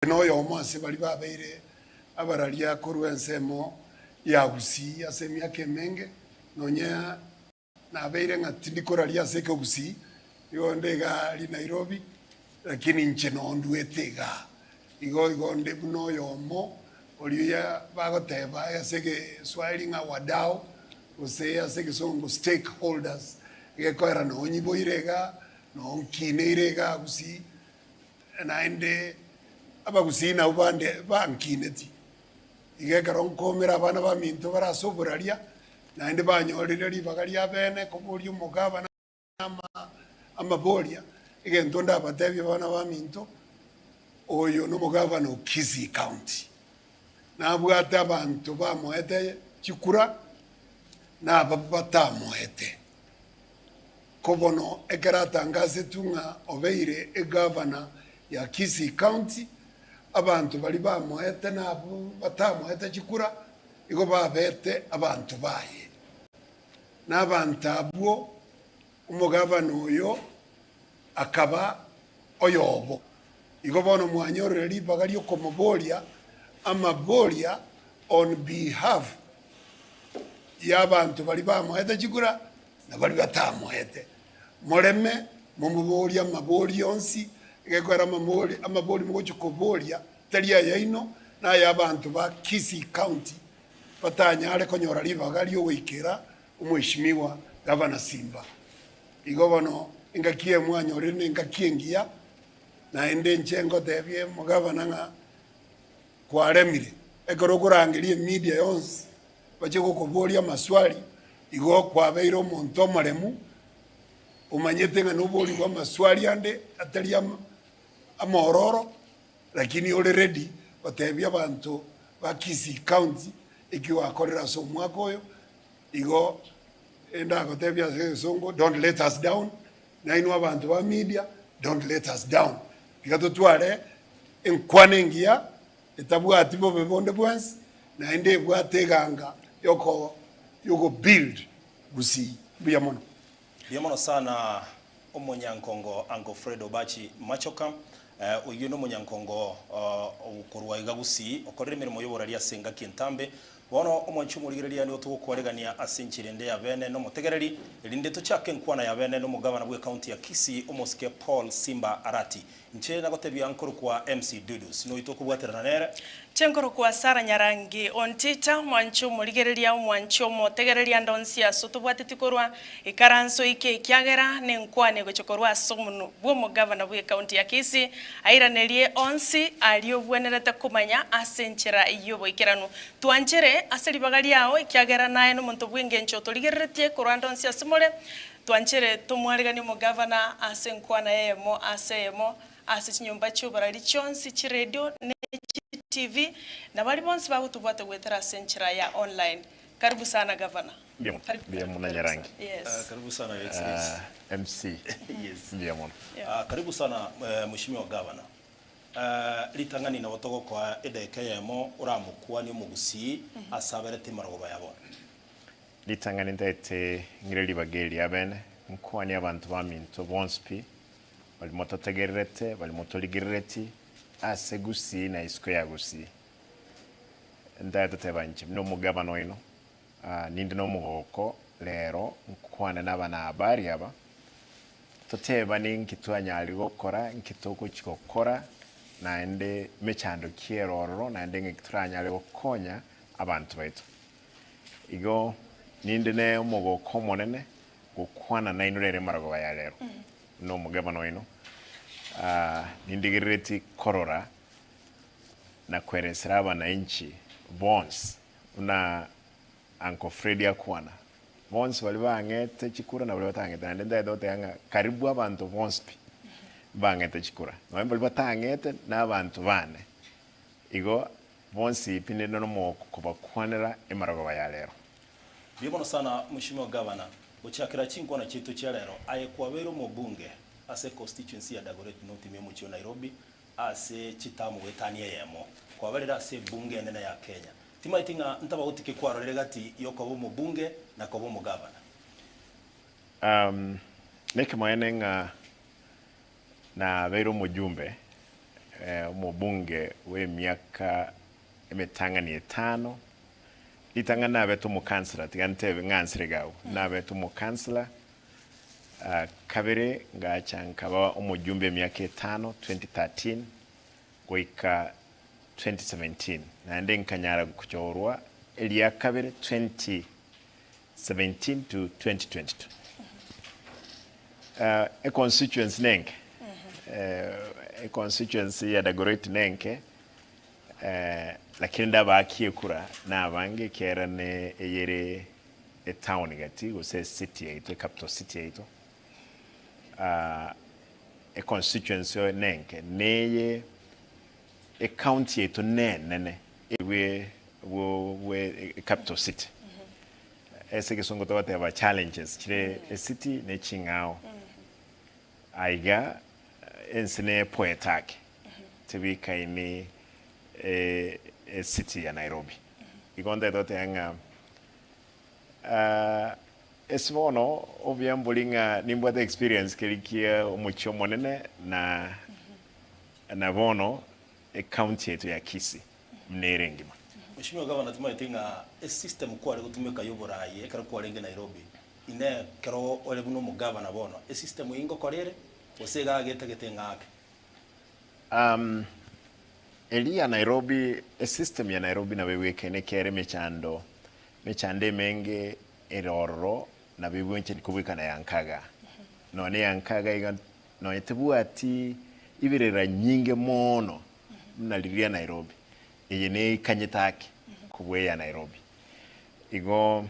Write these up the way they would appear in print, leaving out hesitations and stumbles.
Noyomo ase baria babeire abararia korwa ensemo ya Gusii ase emiaka emenge, nonya nabeire ng'a tindi koraria ase ekegusii, igo onde iga aria Nairobi, lakini inche noo ndwete igaa. Igo igo onde buna oyomo oria bagoteba ase egeswahili ng'a wadau, gose ase egesongo stakeholders, egekoera noo nyiboire igaa, noo nkineire igaa Gusii. Naende abagusii nabwo bande bankineti. Iga ekero nkoomera abana baminto bare ase oboraria, naende banyorire ribaga ria bene koboria omogabana amaboria, egento ndabatebie abana baminto, oyo nomogabana o Kisii County. Nabwate abanto bamoete chikura, na abwo batamoete. Ko bono ekero atangasetwe ng'a obeire egavana ya Kisii County, abanto baria bamoete na abwo batamoete chikura igo babete abanto baye. Na abanto abwo omogavana oyo akaba oyobo. Igo bono mwanyorire ribaga riokomoboria amaboria on behalf y'abanto baria bamoete chikura na baria batamoete. Moreme momoborie amaborio onsi, egekoera amamori amabori mogochia koboria tari ayaino, na ay'abanto ba Kisii County batanyare konyora ribaga riogoikera Omweshimiwa Gavana Simba. Igo bono engaki eye mwanyorire nengaki engiya, naende inche ngotebie omogavana ng'a kwaremire. Ekero okorangeria emedia yonsi bache gokoboria amaswali, igo kwabeire omonto omoremu, omanyete ng'a noborigwe amaswali ande atari amaororo, lakini ore ready gotebia abanto ba Kisii County eki gwakorire ase omwaka oyo, igo ndagotebia ase egesongo don't let us down, nainwe abanto ba media don't let us down. Tiga totware enkwana engiya etabwati bobe bonde bwensi, naende ebwate eganga yoko yoko build Gusii. Mbuya mono. Mbuya mono sana omonyankongo Uncle Fred Obachi Machoka. Oyio nomonyankongo korwa iga Gusii okorire emeremo y'oboraria ase engaki entambe. Bono omwanchi omorigereria nigo togokwaregania ase enchera ende ya bene nomotegereri, erinde tochake enkwana ya bene nomogabana bw'ecounty ya Kisii omosike Paul Simba Arati. Inche nagotebia nkorokwa MC Dudus, noito okobwaterana nere. Inche nkorokwa Sarah Nyarangi Ontita, omwanchi omorigereria, omwanchi omotegereria ande onsi ase otobwateti korwa ikaranso ike ekiagera nenkwana egocha korwa ase omonwa bw'omogavana bw'ecounty ya Kisii airanerie onsi aria obwenerete komanya ase enchera y'oboikeranu. Twanchere ase ribaga riao ekiagera naye nomonto bw'engencho otorigereretie korwa ande onsi ase more, Twanchere tomwareganie omogavana ase enkwana eyemo ase eyemo, ase chinyomba chi'oborari chionsi, chiredio, ne chi-TV, na baria bonsi bagotobwata goetera ase enchera ya online. Karibu sana gavana. Mbuya mono, Karibu, mbuya karibu, mono karibu Nyarangi. sana. Yes. Karibu sana Your Excellency. MC. Yes. Mbuya mono. Yeah. Karibu sana Mheshimiwa Gavana. Ritang'ani nabo togokoa edaika eyemo oramokwanie omogusii ase aberete emarogoba ya bono. Ritang'ani ntaete ng'ire ribaga eri ri'abeene, nkwanie abanto baminto bonsi pi, baria mototegererete, baria motorigerereti ase Gusii na isiko ya Gusii. Ntaete teba inche buna omogabana oino, ninde nomogoko rero nkwane nabanahabari aba, totebane nki twanyarire gokora, nki togochia gokora, naende mechando ki ere ororo, naende ng'aki toranyare gokonya abanto baito. Igo ninde ne omogoko omonene gokwana nainwe rero emarogoba ya rero, buna omogabana oino, nindigerereti korora na kweresera abanainchi bonsi buna Uncle Freddy akwana, bonsi baria bang'ete chikura na baria batang'ete, naende ntagete goteba ng'a karibu abanto bonsi pi mbang'ete chikura, nonye baria batang'ete na abanto bane, igo Bonsi pi ninde nomogoko kobakwanera emarogoba ya rero. Mbuya mono sana Mheshimiwa Gavana gochakera chinkwana chiaito chia rero aye kwabeire omobunge ase econstituency ya Dagoretti North ime omochie o Nairobi ase chitamu goetania eyemo kwaberire ase ebunge enene ya Kenya timaeti ng'a ntabauti ki kwarorire gati yokoba omobunge na koba omogavana? Nekemoene ng'a nabeire omojumbe. Omobunge bw'emiaka emetang'ani etano, ritang'ani nabete omokansela, tiga ntebe ng'ansere iga abwo, nabete omokansela, kabere ngacha nkaba omojumbe emiaka etano, 2013 goika 2017, naende nkanyara gochorwa eria kabere 2017 to 2022. Econstituency nenke, econstituency ya Dagoretti nenke, lakini ndabaakie ekura nabange ekiagera ne eyere etown gati gose ecity yaito ecapital city yaito, econstituency nenke neye ecounty yaito nenene bwe bwe ecapital city. Ase egesongo togoteba challenges chire ecity ne ching'ao. Aiga ense ne epoete ake tebikaini ecity ya Nairobi. Igo ntagete goteba ng'a ase bono obuya mbori ng'a nimbwate experience keria kia omochie omonene na na bono ecounty yaito ya Kisii buna ere engima. Mheshimiwa Gavana timanyeti ng'a esystem kware gotumeka ya oboraai ekero kwarenge Nairobi, inee ekero ore buna omogavana bono, esystem eyio ngokora ere gose iga getagete ng'ake? Eria ya Nairobi, esystem ya Nairobi nabo egwekaine ekiagera emechando, emechando emenge ere ororo nabo ebwenchani kobwekana ya nkaga. Nonye ya nkaga iga nonye tebwati ibirera nyinge mono buna riria Nairobi, eye neikanyete ake kobua eya Nairobi. Igo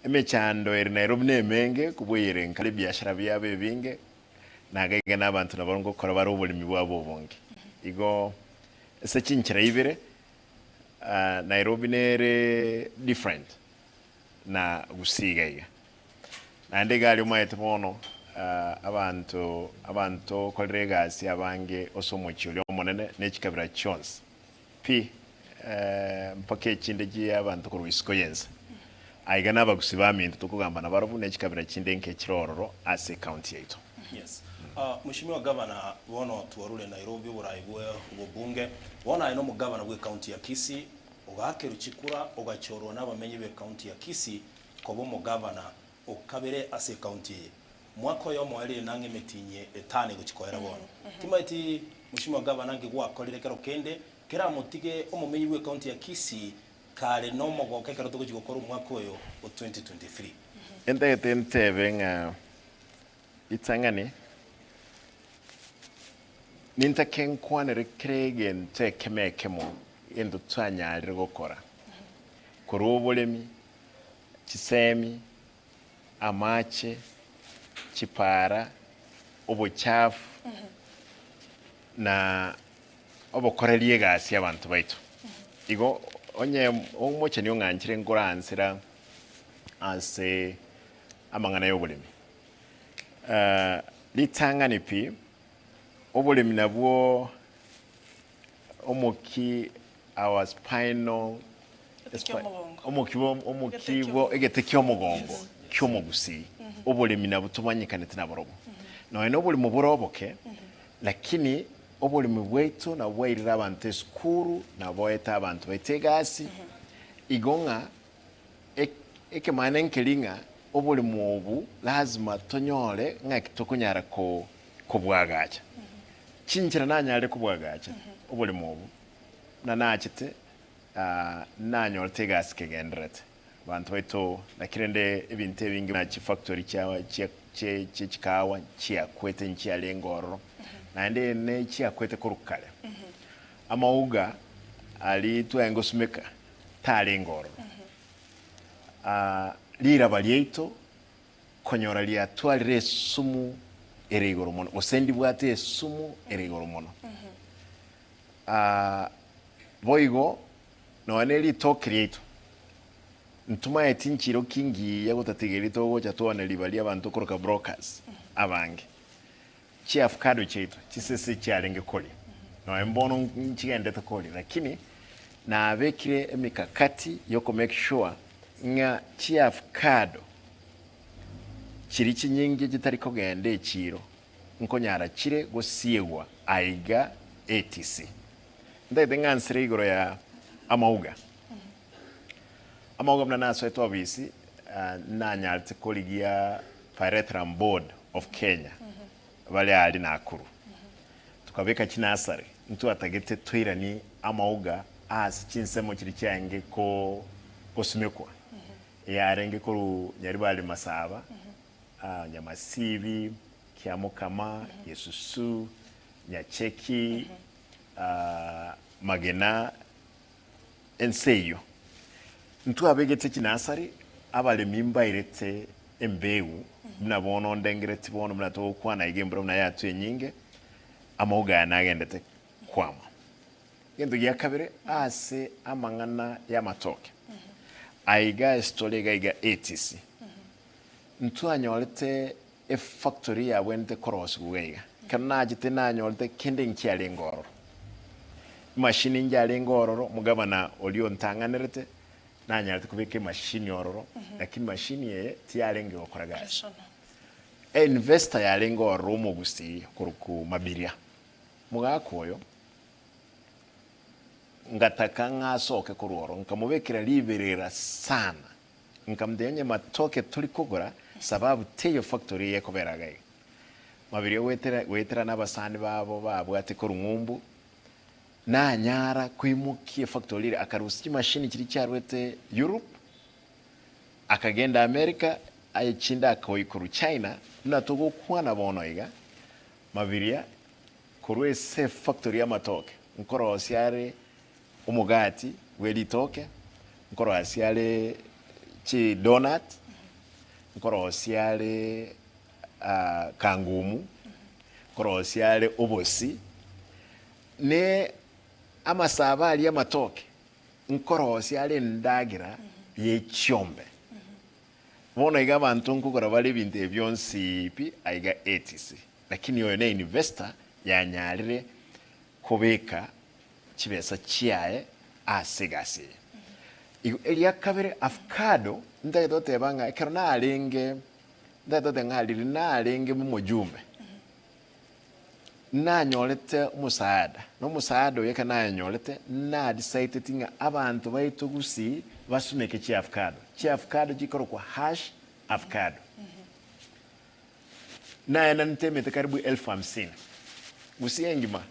emechando ere Nairobi nemenge kobua eyere nka ebiashara biabo ebinge, nagaiga na abanto nabo ngokora bare oboremi bwabo obonge. Igo ase chinchera ibere, Nairobi nere different na Gusii iga iga. Naende iga aria omaete bono, abanto abanto okorire egasi abange ase omochie oria omonene ne chikabira chionsi pi, mpaka echinde chia abanto korwa isiko y'ense. Aiga nabagusii baminto tokogamba nabarobwo ne chikabira chinde nke chire ororo ase ecounty yaito. Yes. Mheshimiwa Gavana, bono twarure Nairobi oborai bwe obobunge, bono aye nomogavana bwe county ya Kisii, ogaakerwa chikura ogachorwa nabamenyi be county ya Kisii koba omogavana o kabere ase ecounty eye. Mwaka oyomo erire nang'e emetienyi etano egochia koera bono. Timaeti Mheshimiwa Gavana nki gwakorire kero kende keramotige omomenyi bwe county ya Kisii kare nomogoka ekero togochia gokora omwaka oyo o 2023. Ntagete ntebe ng'a ritang'ani nintake nkwanere kera egento ekemo ekemo egento twanyarire gokora, korwa oboremi, chisemi, amache, chipara, obochafu, na obokoreria egasi abanto baito. Igo onye omocheni ong'anchire nkoransera ase amang'ana ya oboremi. Ritang'ani pi, oboremi nabwo omoki our spinal Egete ki'omogongo. omoki bwa omoki bwa egete ki'omogongo ki'omogusii. Oboremi nabwo tomanyekanete naborobwo. Nonya na oboremo bore oboke, lakini oboremi bwaito nabwo bwairire abanto esukuru, nabwo boete abanto baito egasi, igo ng'a ek- ekemaene nkeri ng'a oboremo obu lazima tonyore ng'aki tokonyara ko kobwagacha. Chinchera nanyare kobwagacha oboremo obo, buna nachete nanyorete egasi kegendererete. Abanto baito naki rende ebinto ebinge buna chifactory chia chia chie chikahawa nchiakwete nchiarenge ororo, naende ne chiakwete korwa kare. Amauga aria twarenge gosumeka tarenge ororo. Riraba riaito konyora riatwarire esumu ere igoro mono, gose ndibwate esumu ere igoro mono. Boigo nonya ne ritoke riaito, ntomaeti nchiro ki ngiya gotatiga eria togocha twane ribaria abanto okoroka brokers abange. Chiafukado chiaito chisese chiarenge koria, nonya mbono nchigendete koria, lakini nabekire emikakati yoko make sure ng'a chiafukado chiria chinyinge chitari kogenda echiro. nkonyara chire gosiegwa aiga ATC. Ntagete ng'ansere igoro ya amauga. Amauga buna nasoete obisi, nanyarete korigia Pyrethrum Board of Kenya bare aria Nakuru. Tokabeka chinasari, ntwatagete toiranie amauga ase chinsemo chiria chiaenge ko gosimekwa. Yarenge korwa Nyaribari Masaba, Nyamasibi, Kiamokama, Gesusu, Nyacheki, Magena, ense eyio. Ntwabegete chinasari, abaremi mbairete embegu, buna bono ndengereti bono buna togokwana iga embura buna yatwa enyinge, amauga aya nagendete kwama. Egento gia kabere ase amang'ana y'amatoke, aiga ase tore iga iga ATC, ntwanyorete efactory yabwenerete korosigwa iga iga. Ekero nachete nanyorete kende nkiarenge ororo. Emashini njarenge ororo, omogabana oria ontang'anerete, nanyarete kobeka emashini ororo, lakini mashini eye tiyarenge gokora gasi. Einvestor yarenge ororo omogusii okorokwa Mabiria, mogaka oyo, ngataka ng'a asoke korwa ororo, nkamobekera riberera sana, nkamotebia onye matoke tori kogora sababu teiyo factory eye ekobera iga iga. Mabiria goetera goetera na abasani babo babwate korwa ng'umbu, nanyara koimokia efactory ere akarusia chimashini chiria chiarwete Europe, akagenda America, aye chinde akoi korwa China, buna togokwana bono iga, Mabiria korwa ase efactory y'amatoke, nkorosia are omogati bwe ritoke, nkorosia are chidonut, nkorosia are kangumu, nkorosia are obosi, ne amasabo aria amatoke, nkorosia are endagera ye chiombe. Bono iga abanto nkogora bare ebinto ebi bionsi pi aiga ATC. Lakini oyo ne investor yanyarire kobeka chibesa chiaye ase egasi eye. Igo eria kabere avocado ntagete goteba ng'a ekero narenge ntagete goteba ng'a riria narenge momojumbe, nanyorete omosaada, na omosaada oyo ekero nayenyorete nadisaiteti ng'a abanto baito gusii basumeke chiavocado. Chiavocado chikorokwa hash avocado. Naenanete emete karibu elfu hamsini gusii engima.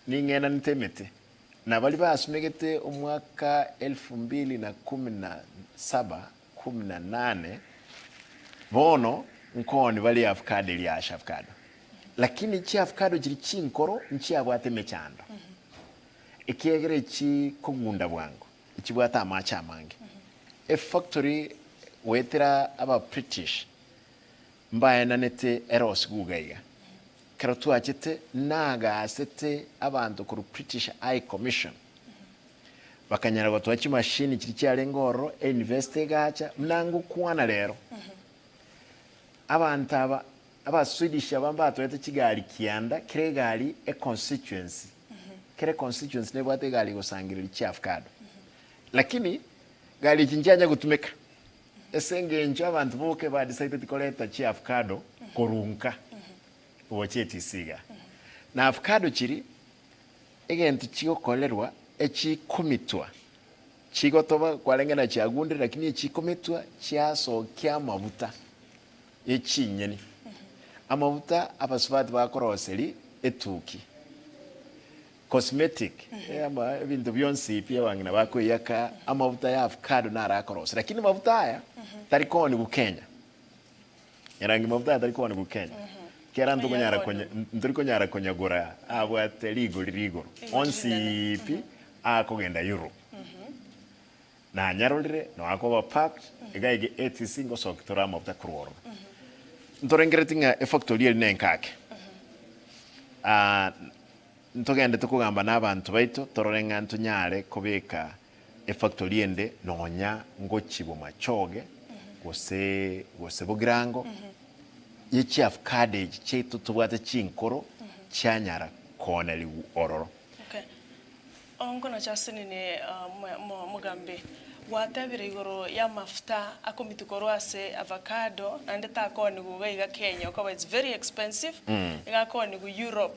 Ning'enanete emete, na baria basumegete omwaka elfu mbili na kumi na saba, kumi na nane, bono nkooni bare avocado eria ash avocado. Lakini chiavocado chiria chinkoro nchiabwate emechando, ekiagera echi kogunda bwango, echibwate amache amange. Efactory goetera aba British mbaenanete erosigwe iga iga. Ekero twachete nagasete abanto korwa British High Commission, bakanyara gotoa chimashini chiria chiarenge ororo, einvestor egacha, buna ngokwana rero, abanto aba aba Swedish aba mbatoete chigari kianda, kera egari econstituency, kera econstituency nebwate egari egosangereria chiavocado. Lakini gari echi nchianya gotumeka. Ase engencho abanto boka ebadisaideti koreta chiavocado korwa nka gocha etisi iga. Na avocado chiri egento chigokorerwa echikomitwa chigotoba kwarenge na chiagundire lakini echikomitwa chiasokia amabuta ye chinyeni. Amabuta abasubati bakoroseri etuki. Cosmetic, ama ebinto bionsi pi abang'ina bakoiyaka amafuta ya avocado naro akorosia lakini mafuta aya tari koonigwa Kenya. Erangi mafuta aya tari koonigwa Kenya. Kera ntokonyara konya ntori konyara konyagora abwate rigori rigoro Rigori onsi rinene. pi akogenda Europe. Nanyarorire noakoba packed iga iga ATC ngosoki tore amafuta korwa ororo. Ntorengereti ng'a efactory eri nenkake. Ah, Ntogendete kogamba nabanto baito, torore ng'a ntonyare kobeka efactory ende nonya ngochie Bomachoge, gose gose Bogirango, ye chiavocado echi chiaito tobwate chinkoro chianyara koonerigwa ororo. Okay. Onkono chasinini omogambi. Gwatebire igoro y'amafuta akomitwa korwa ase avocado naende takoonigwa iga iga Kenya okoba it's very expensive, iga akoonigwa Europe.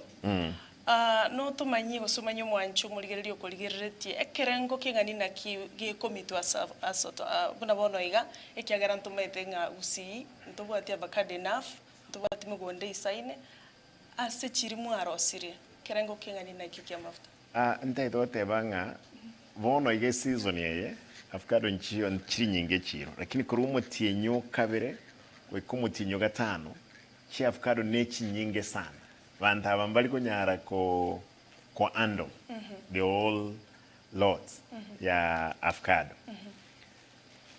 Notomanyie gose omanye omwancho omorigereria okorigereretie ekerengo keng'ani naki gekomitwa ase ase buna bono iga, ekiagera ntomaete ng'a gusii ntobwati avocado enough, ntobwati megondo eisaine, ase chiria mwarosirie, ekerengo keng'ani naki ki'amafuta? Ntaete goteba ng'a bono iga eseason eye avocado nchiyo nchiri nyinge echiro, lakini korwa omotienyi o kabere goika omotienyi o gatano, chiavocado nechinyinge sana. Banto aba mbari konyara ko ko handle the whole lot ya avocado.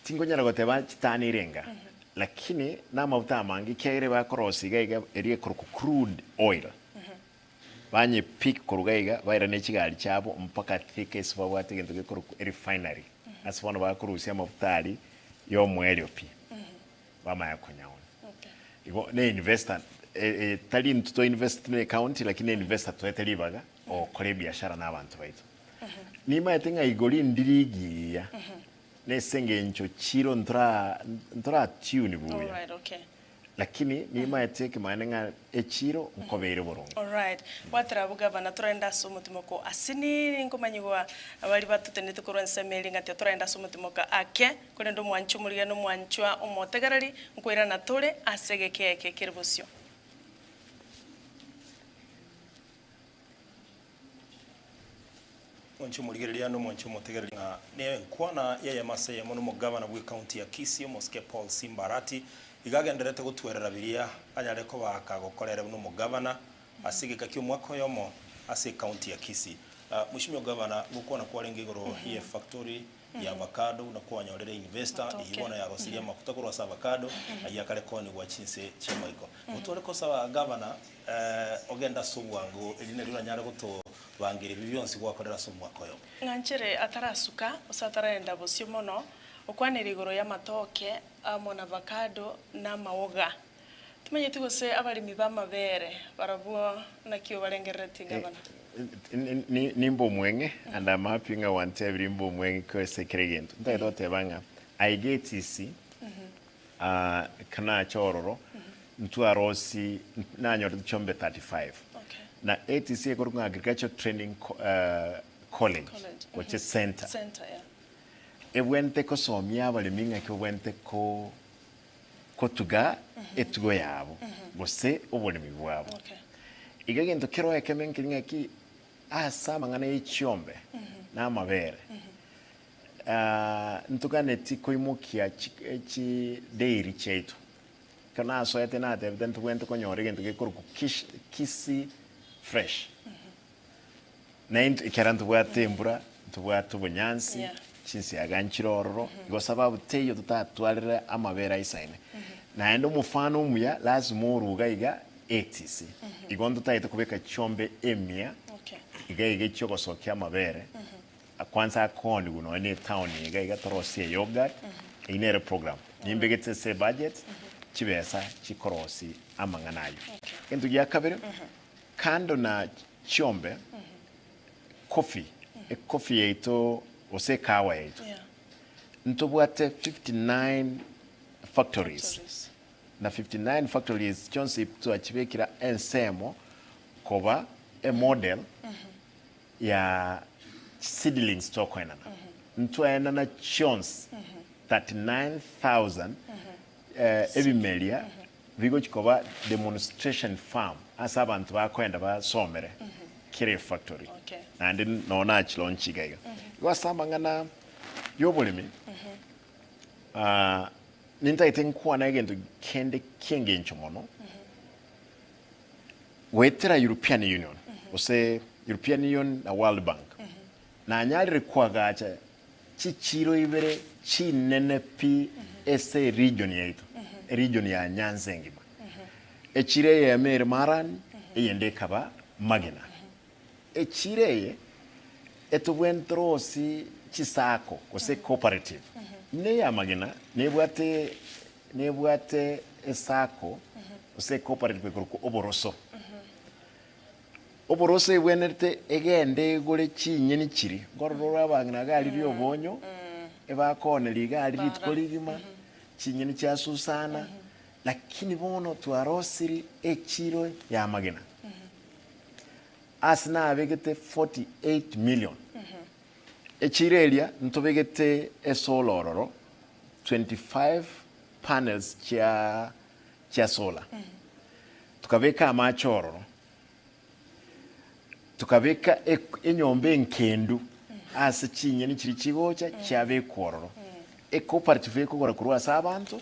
Tinkonyara goteba chitani irenga, lakini namafuta amange ekiagera ebakorosia iga iga eria ekorokwa crude oil. Banye pick korwa iga iga bairane chigari chiabo mpaka Thika ase babwate egento gekorokwa erefinery ase bono bakorusia amafuta aria ya omoerio pi bamanya konyaona. Igo ne investor tari intwe to invest ne county lakini investor toete ribaga ogokora ebiashara na abanto baito. Nimaete ng'a igori ndiri igiya nese engencho chiro ntora ntora tune buya. Alright, okay. Lakini nimaete ekemanene ng'a echiro nkobeire boronge. Alright. Bwatera abwo gavana torende ase omotimoko asinini nkomanyigwa baria batotenete korwa ensemo eria ng'a tiga torende ase omotimoko ake korende omwancha omorigia na omwanchwa omotegereri nkoirana tore ase egeka eke kere bosio. Mwanche omorigereria na omwanche omotegereria ng'a nenkwana y'eyemo ase eyemo nomogabana bw'ecounty ya Kisii omosike Paul Simba Arati iga agendererete gotwerera biria anyare koba kagokorere buna omogabana ase egeka ki'omwaka oyomo ase ecounty ya Kisii. Mweshimiwa gavana gokwana kwarenge igoro y'efactory ya avocado buna kwanyorire investor eyio bono yarosirie amafuta korwa ase avocado ayio akare koonigwa chinse chi'amaiko. Gotware kosaba gavana ogende ase obwango erio nario oranyare gotobangeria ebio bionsi gwakorera ase omwaka oyomo. Ng'anchere atarasuka gose atarenda bosio mono, okwanire igoro y'amatoke amo na avocado na amaoga. Timanyeti gose abaremi b'amabere barabwo naki obarengereretie gavana. Nimbe omweng'e and I'm happy ng'a gwantebirie imbe omweng'e ase kera egento. Ntagete goteba ng'a aiga etisi kanache ororo ntwarosi nanyorete chiombe 35 na ATC ekorokwa ng'a Agricultural Training College gochia center ebwenerete kosomia abaremi ng'aki babwenerete ko kotuga etugo yabo gose oboremi bwabo. Iga egento kero ekeme nkeri ng'aki ase amang'ana ye chiombe na amabere ntoganeti koimokia chi dairy chiaito. Ekero nasoete natebete ntobwenerete konyora egento gekorokwa Kisii fresh. Naintwe ekiagera ntobwate embura, ntobwate obonyansi, chinsiaga nchire ororo, igo sababu teiyo totatwarere amabere aisaine. Naende omofano omuya lazima oruga iga ATC. Igo ntotagete kobeka chiombe emia iga iga echiogosokia amabere, kwanza akoonigwa nonya na etown iga iga torosie eyoghurt, eyio nere program. Nimbegete ase ebudget, chibesa chikorosia amang'ana ayio. Egento gia kabere, kando na chiombe, coffee, ecoffee yaito gose ekahawa yaito, ntobwate 59 factories, na 59 factories chionsi twachibekire ensemo koba emodel ya seedlings tokoenana. Ntwaenana chionsi 39,000 ebimeria Bigochia koba demonstration farm ase abanto bakoenda basomere kera efactory naende noo nachilaunch iga iga. Igo ase amang'ana ya oboremi nintagete nkwane egento kende ki'engencho mono goetera European Union gose European Union na World Bank nanyarire koagacha Chichiiro ibere chinene pi ase eregion yaito, eregion ya Nyanza engima. Echiiro eyemo ere Marani, eyende ekaba Magena. Echiiro eye etobwenerete rosi chisacco gose cooperative. Buna eya Magena nebwate nebwate esacco gose ecooperative ekorokwa Oboroso. Oboroso ebwenerete egende egore chinyeni chiria, nkorora ore abang'ina iga aria riobonyo, Ebakooneria iga aria rituko rigima, chinyeni chiasusana, lakini bono twarosiri echiro y'amagena. Ase nabegete 48 million. Echiro eria ntobegete esolar ororo, 25 panels chia chia solar. Tukabeka amache ororo. Tukabeka enyomba enkendu ase chinyeni chiria chigocha chiabekwa ororo. Ecooperative ekogora korwa ase abanto,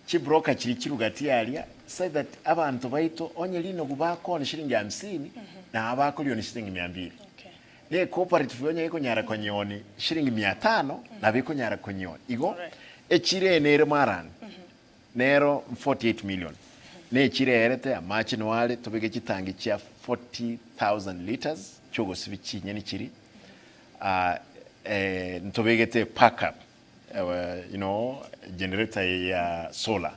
chibroker chiria chirugati aria so that abanto baito onye rinogu bakooni shilingi hamsini, nabo bakorioni shilingi mia mbili. Ne ecooperative onye ekonyara konyeoni shilingi mia tano, nabo ekonyara konyeoni. Igo, echiro eye nere marani. Nero 48 million nechire erete amache noare are tobeke chitangi chia 40,000 litres chiogosibia chinyeni chiri ah, eh, ntobegete backup eh, you know, generator ya solar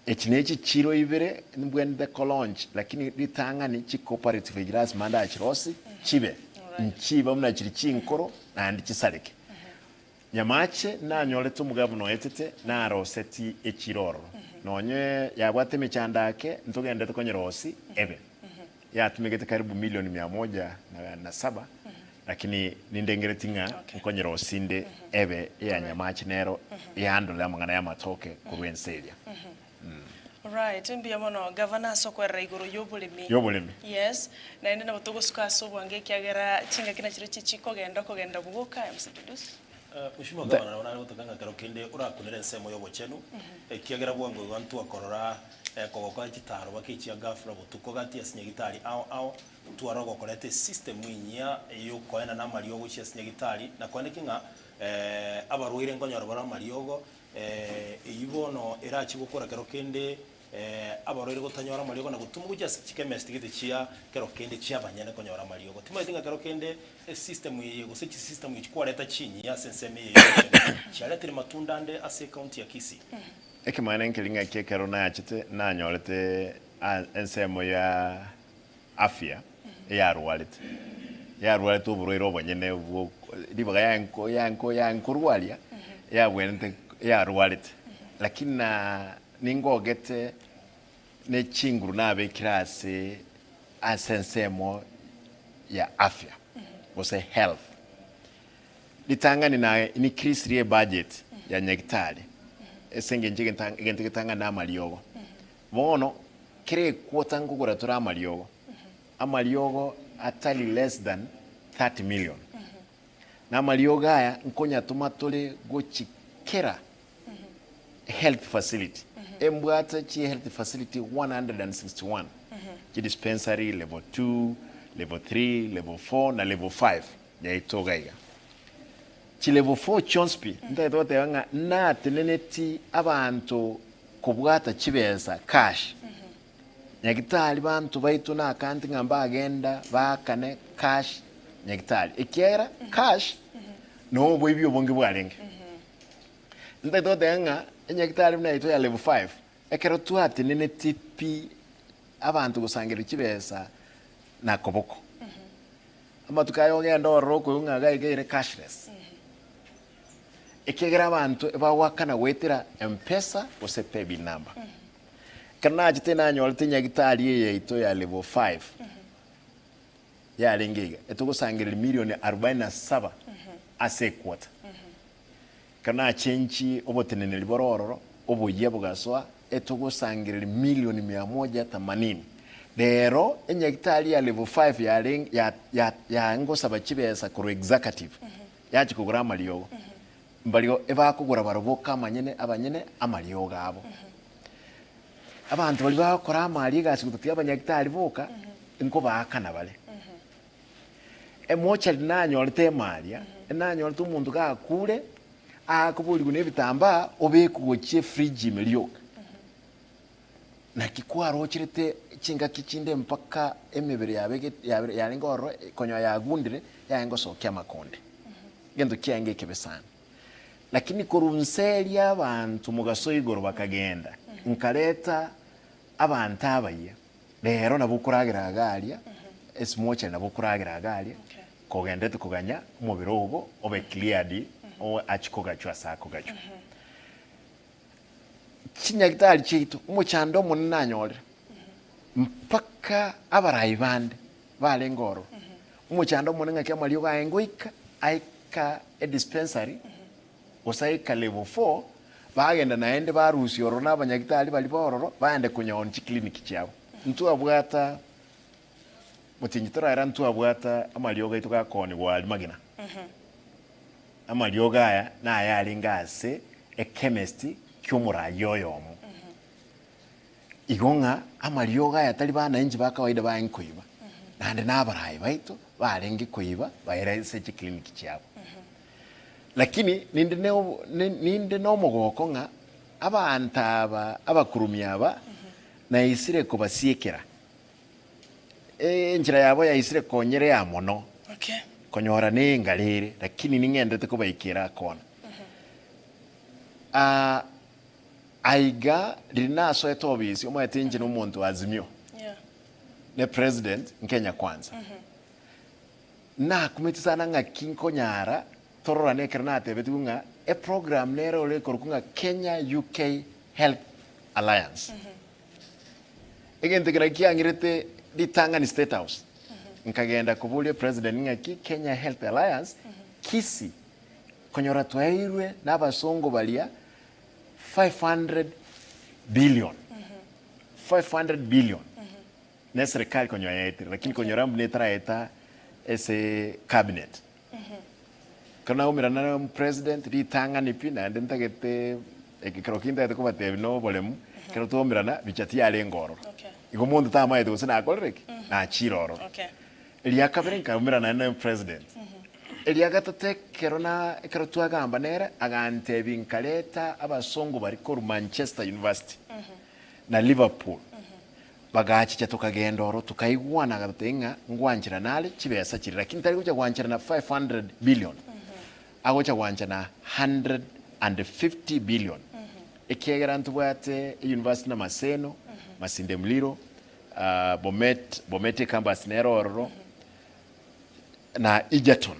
echi ne chichiro ibere mbwenerete ko launch lakini ritang'ani chi cooperative echi lasima ndachirosi chibe nchiba buna chiri chinkoro naende chisareke. Nyamache nanyorete omogabuna oetete naroseti echiro ororo, nonye yabwate emechando ake ntogenderete konyerosi ebe. Yatumegete karibu milioni mia moja na saba, lakini nindengereti ng'a nkonyerosi inde ebe eya Nyamache nero ehandle amang'ana y'amatoke korwa ense eria. Alright, mbuya mono gavana ase okoerera igoro y'oboremi. Y'oboremi. Yes, naende nabo togosuka ase obwango ekiagera chingaki nachirechio chikogenda okogenda bogoka MC Produce. Mheshimiwa Gavana nabo nare gotoka ng'a kero kende orakunere ensemo y'obochenu, ekiagera bwango iga ntwakorora kogokora chitaro baka echia ghafla botuko gati ase nyagitari ao ao, ntware ogokoreta esystem enyia yokoenana amariogo gochia ase nyagitari, na koeneki ng'a abarwaire nkonyora bare amariogo, Eyio bono erachie gokora kero kende abarwaire gotanyora amariogo na gotumwa gochia ase chikemesti gete chia kero kende chi'abanyene konyora amariogo. Timanyeti ng'a kero kende esystem eye gose chisystem echi kwareta chinyia ase ensemo eye y'obochenu chiaretire matunda ande ase ecounty ya Kisii. Ekemanyererio nkeri ng'aki ekero nachete nanyorete ensemo ya afya eyarwarete, yarwarete oborwaire obonyene bwo ribaga yanko yanko yankorwaria yabwenerete yarwarete. Lakini na ningogete ne chinguru nabekire ase ase ensemo ya afya gose health. Ritang'ani na increase ebudget ya nyagetari ase eng'encho egento getang'ani na amariogo. Bono kera equota nkogora tore amariogo, amariogo atari less than 30 million. Na amariogo aya nkonyatoma tore gochi kera health facility. Embwate chi health facility 161, chi dispensary level 2, level 3, level 4 na level 5 yaito iga iga. Chi level 4 chionsi pi, ntagete goteba ng'a nateneneti abanto kobwata chibesa, cash, Nyagitari banto baito nakanti ng'a mbagenda baakane cash Nyagitari, ekiagera cash no oboibi obonge bwarenge. Ntagete goteba ng'a enyagitari buna yaito ya level 5, ekero twateneneti pi abanto gosangereria chibesa na koboko, amatuko aya ogende ororo okoigwa ng'a iga iga ere cashless. Ekiagera abanto ebagoakana goetera Mpesa gose paybill number. Ekero nachete nanyorete nyagitari eye yaito ya level 5 yarenge iga etogosangereria milioni arobaini na saba ase equarter. Ekero nachenchi oboteneneri bore ororo oboyia bogasoa etogosangereria milioni mia moja themanini. Rero enyagitari ya level 5 yarenge ya ya yangosaba chibesa korwa executive Yachia kogora amariogo, mbario ebakogora barobwo kamanyene abanyene amariogo abo. Abanto baria bagokora amari egasi gotatiga abanyagitari boka, nkobaakana bare. Emochari nanyorete emaria, nanyorete omonto gakure, akoborigwa na ebitambaa, obekwe gochia efridge ime rioka. Naki kwarocherete chingaki chinde mpaka emebere yabege yarenge ororo konya yagundire yarenge gosokia amakonde. Egento kiaenge ekebe sana. Lakini korwa nse eria abanto mogaso igoro bakagenda, nkareta abanto abayia, rero nabo okoragera iga aria, esimochari nabo okoragera iga aria, kogenderete koganya omobere ogo obe cleared. O achi kogachwa ase akogachwa. Chinyagitari chiaito, omochando omonene nanyorire, mpaka abarai bande barenge ororo, omochando omonene ng'aki amariogo aye ngoika, aika edispensary, gose aika level four, bagenda naende barusia ororo na abanyagitari baria ba ororo, baende konyaonia chiclinic chiabo. Ntwabwata motienyi toraera ntwabwata amariogo aito gakoonigwa aria magena. Amariogo aya naye arenge ase ekemest ki'omoraia oyomo. Igo ng'a amariogo aya tari bananchi ba kawaida baye nkoiba, naende na abarai baito barenge koiba baira ase chiclinic chiabo. Lakini ninde ne ninde nomogoko ng'a abanto aba abakurumi aba naisire kobasiekera. Enchera yabo yaisire konyerea mono, Okay. konyora nengare ere, lakini ning'endete kobaikera akona. Ah, aiga riria nasoete obisi, omanyete inche na omonto wa Azimio, Yeah. ne president Nkenya Kwanza. Nakumeti sana ng'aki nkonyara tororane ekero natebetigwe ng'a eprogram nere ore ekorokwa ng'a Kenya UK Health Alliance. Egento ekero kiang'irete ritang'ani State House, nkagenda koboria president ng'aki Kenya Health Alliance Kisii konyora twaeirwe na abasongo baria 500 billion, 500 billion na eserikali konyora yaetire lakini konyora buna etaraeta ase cabinet. Ekero naumerana na omopresident ritang'ani pi naende ntagete ekero ki ntagete kobatebia na oboremu, ekero twaumerana bicha tiyarenge ororo. Okay. Igo omonto tamaete gose nakorire ki? Nachire ororo. Okay. Eria kabere nkaumerana naende na omopresident. Eria gatato ekero na ekero twagamba nere, agantebia nkareta abasongo baria korwa Manchester University na Liverpool. Bagachicha tokagenda oro, tokaigwana agatotebia ng'a ngwancherana are chibesa chiria, lakini tari gocha gwancherana 500 billion, agocha gwanchana 150 billion, ekiagera ntobwate euniversity na Maseno, Masinde Muliro, Bomet, Bomet ecampus nere ororo, na Egerton,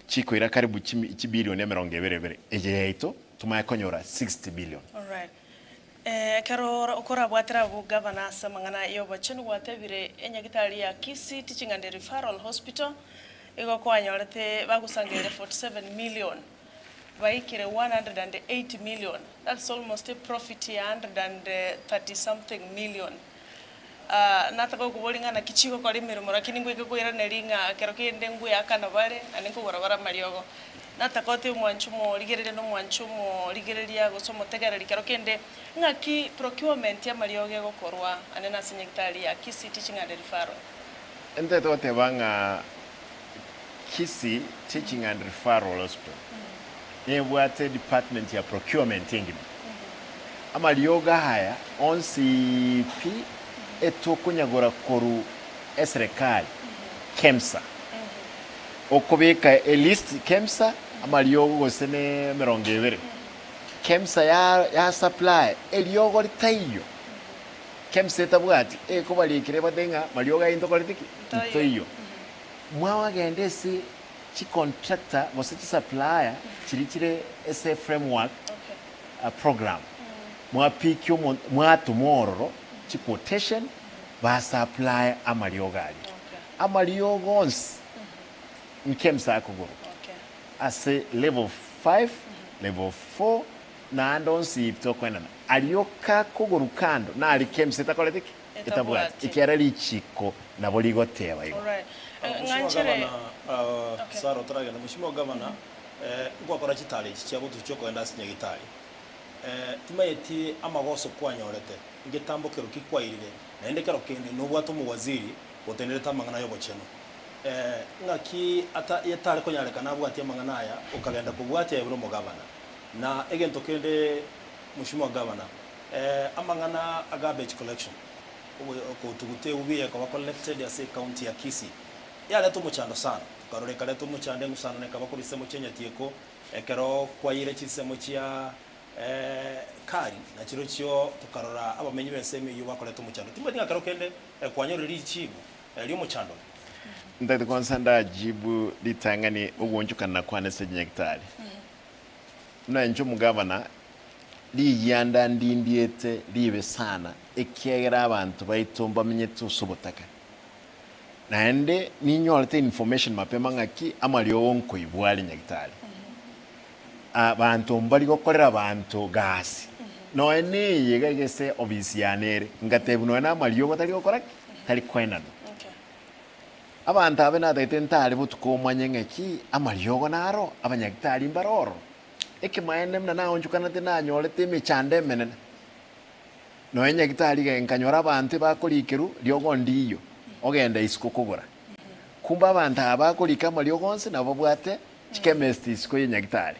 chikoira karibu chimi chibilioni emerongo ebere ebere, eye yaito tomanye konyora 60 billion. Alright. Ekero okorabwatera abwo gavana ase amang'ana y'obochenu gwatebire enyagitari ya Kisii Teaching and Referral Hospital igo kwanyorete bagosangereria 47 million baikire 180 million that's almost a profit ya 130 something million. Nataka gokoboria ng'a naki chigokora emeremo lakini ngoike koiraneria ng'a ekero kende ngoeakana bare naende nkogora bare amariogo. Nataka otebe omwanchi omorigereria na omwanchi omorigereria gose omotegereri kero kende ng'aki procurement y'amariogo egokorwa ande nase nyagitari ya Kisii Teaching and Referral. Ntagete goteba ng'a Kisii Teaching and Referral Hospital nebwate edepartment ya procurement engima. Amariogo aya onsi pi etokonyagora korwa eserekari, KEMSA. Okobeka elist KEMSA amariogo gose ne emerongo ebere, KEMSA ya ya supply eriogo ritaiyo, KEMSA etabwati ekobarikera ebate ng'a mariogo aya intokorete ki? Ntoiyo. Mwagenda ase chicontractor gose chisupplier chiria chire ase framework program, mwapikia omonto mwatoma ororo chiquotation basupply amariogo aria. Amariogo onsi nkemsa akogorwa ase level five, level four naende onsi pi tokoenana. Aria okakogorwa kando nari kemsa etakoreti ki? Etabwati. Ekiagera richiko nabo rigoteba igo. Alright. Mheshimiwa Ng'anchere Gavana, Okay. Sarah otaragenda, Mheshimiwa Gavana, ngwakora chitaro echi chia gotuchia okogenda ase Nyagitari. Timaeti amagoso kwanyorete, ngetambo kero ki kwairire, naende kero kende nobwate omowaziri otenerete amang'ana y'obochenu. Ng'aki ata yetare konyarekana abwatie amang'ana aya, okagenda kobwatia aye buna omogavana. Na egento kende Mheshimiwa Gavana, amang'ana a garbage collection, okotuguta eubi ekoba collected ase ecounty ya Kisii, yareta omochando sana, tokarora ekareta omochando eng'usano ekaba korwa chinsemo chia Nyatieko, ekero kwaire chinsemo chia Kari, na chirochio tokarora abamenyi b'ensemo eyio bakoreta omochando. Timanyeti ng'a kero kende kwanyorire richibu ri'omochando. Ntagete kwansa ndajibu ritang'ani ogwonchokana kwane ase chinyagitari. Buna inche omogavana, rigianda ndindiete ribe sana, ekiagera abanto baito mbamenyete ase obotaka. Naende ninyorete information mapema ng'aki amariogo nkoibwa are nyagitari. Abanto mbari gokorera abanto gasi. Nonya na eye iga egese ofisi yane ere, ngatebiwa nonya na amariogo tari gokora ki? Tari koenanwa. Abanto abe natagete ntare botuko omanye ng'aki amariogo naro, abanyagitari mbare ororo. Ekemaene buna naonchokanete nanyorete emechando emenene. Nonya nyagitari iga nkanyora abanto ebakorikerwa riogo ndiyo, ogenda isiko kogora. Kumbe abanto aba bakorika amariogo onsi nabo babwate chikemist isiko ye nyagitari.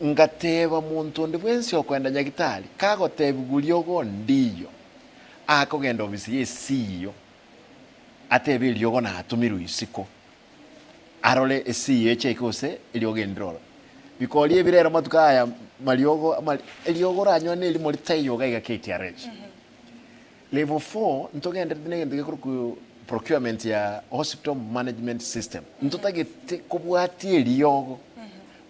Ngateba monto onde bwensi okoenda nyagitari, kagotebigwa riogo ndiyo, akogenda ofisi ye CEO, atebe eriogo natomirwe isiko, arore esii eche eke gose eriogo endire oro. Bikoria ebi rero amatuko aya mariogo amari eriogo oranyore na erimo ritaiyo iga iga KTRH. Level 4 ntogenderete na egento gekorokwa procurement ya hospital management system. Ntotagete kobwatia eriogo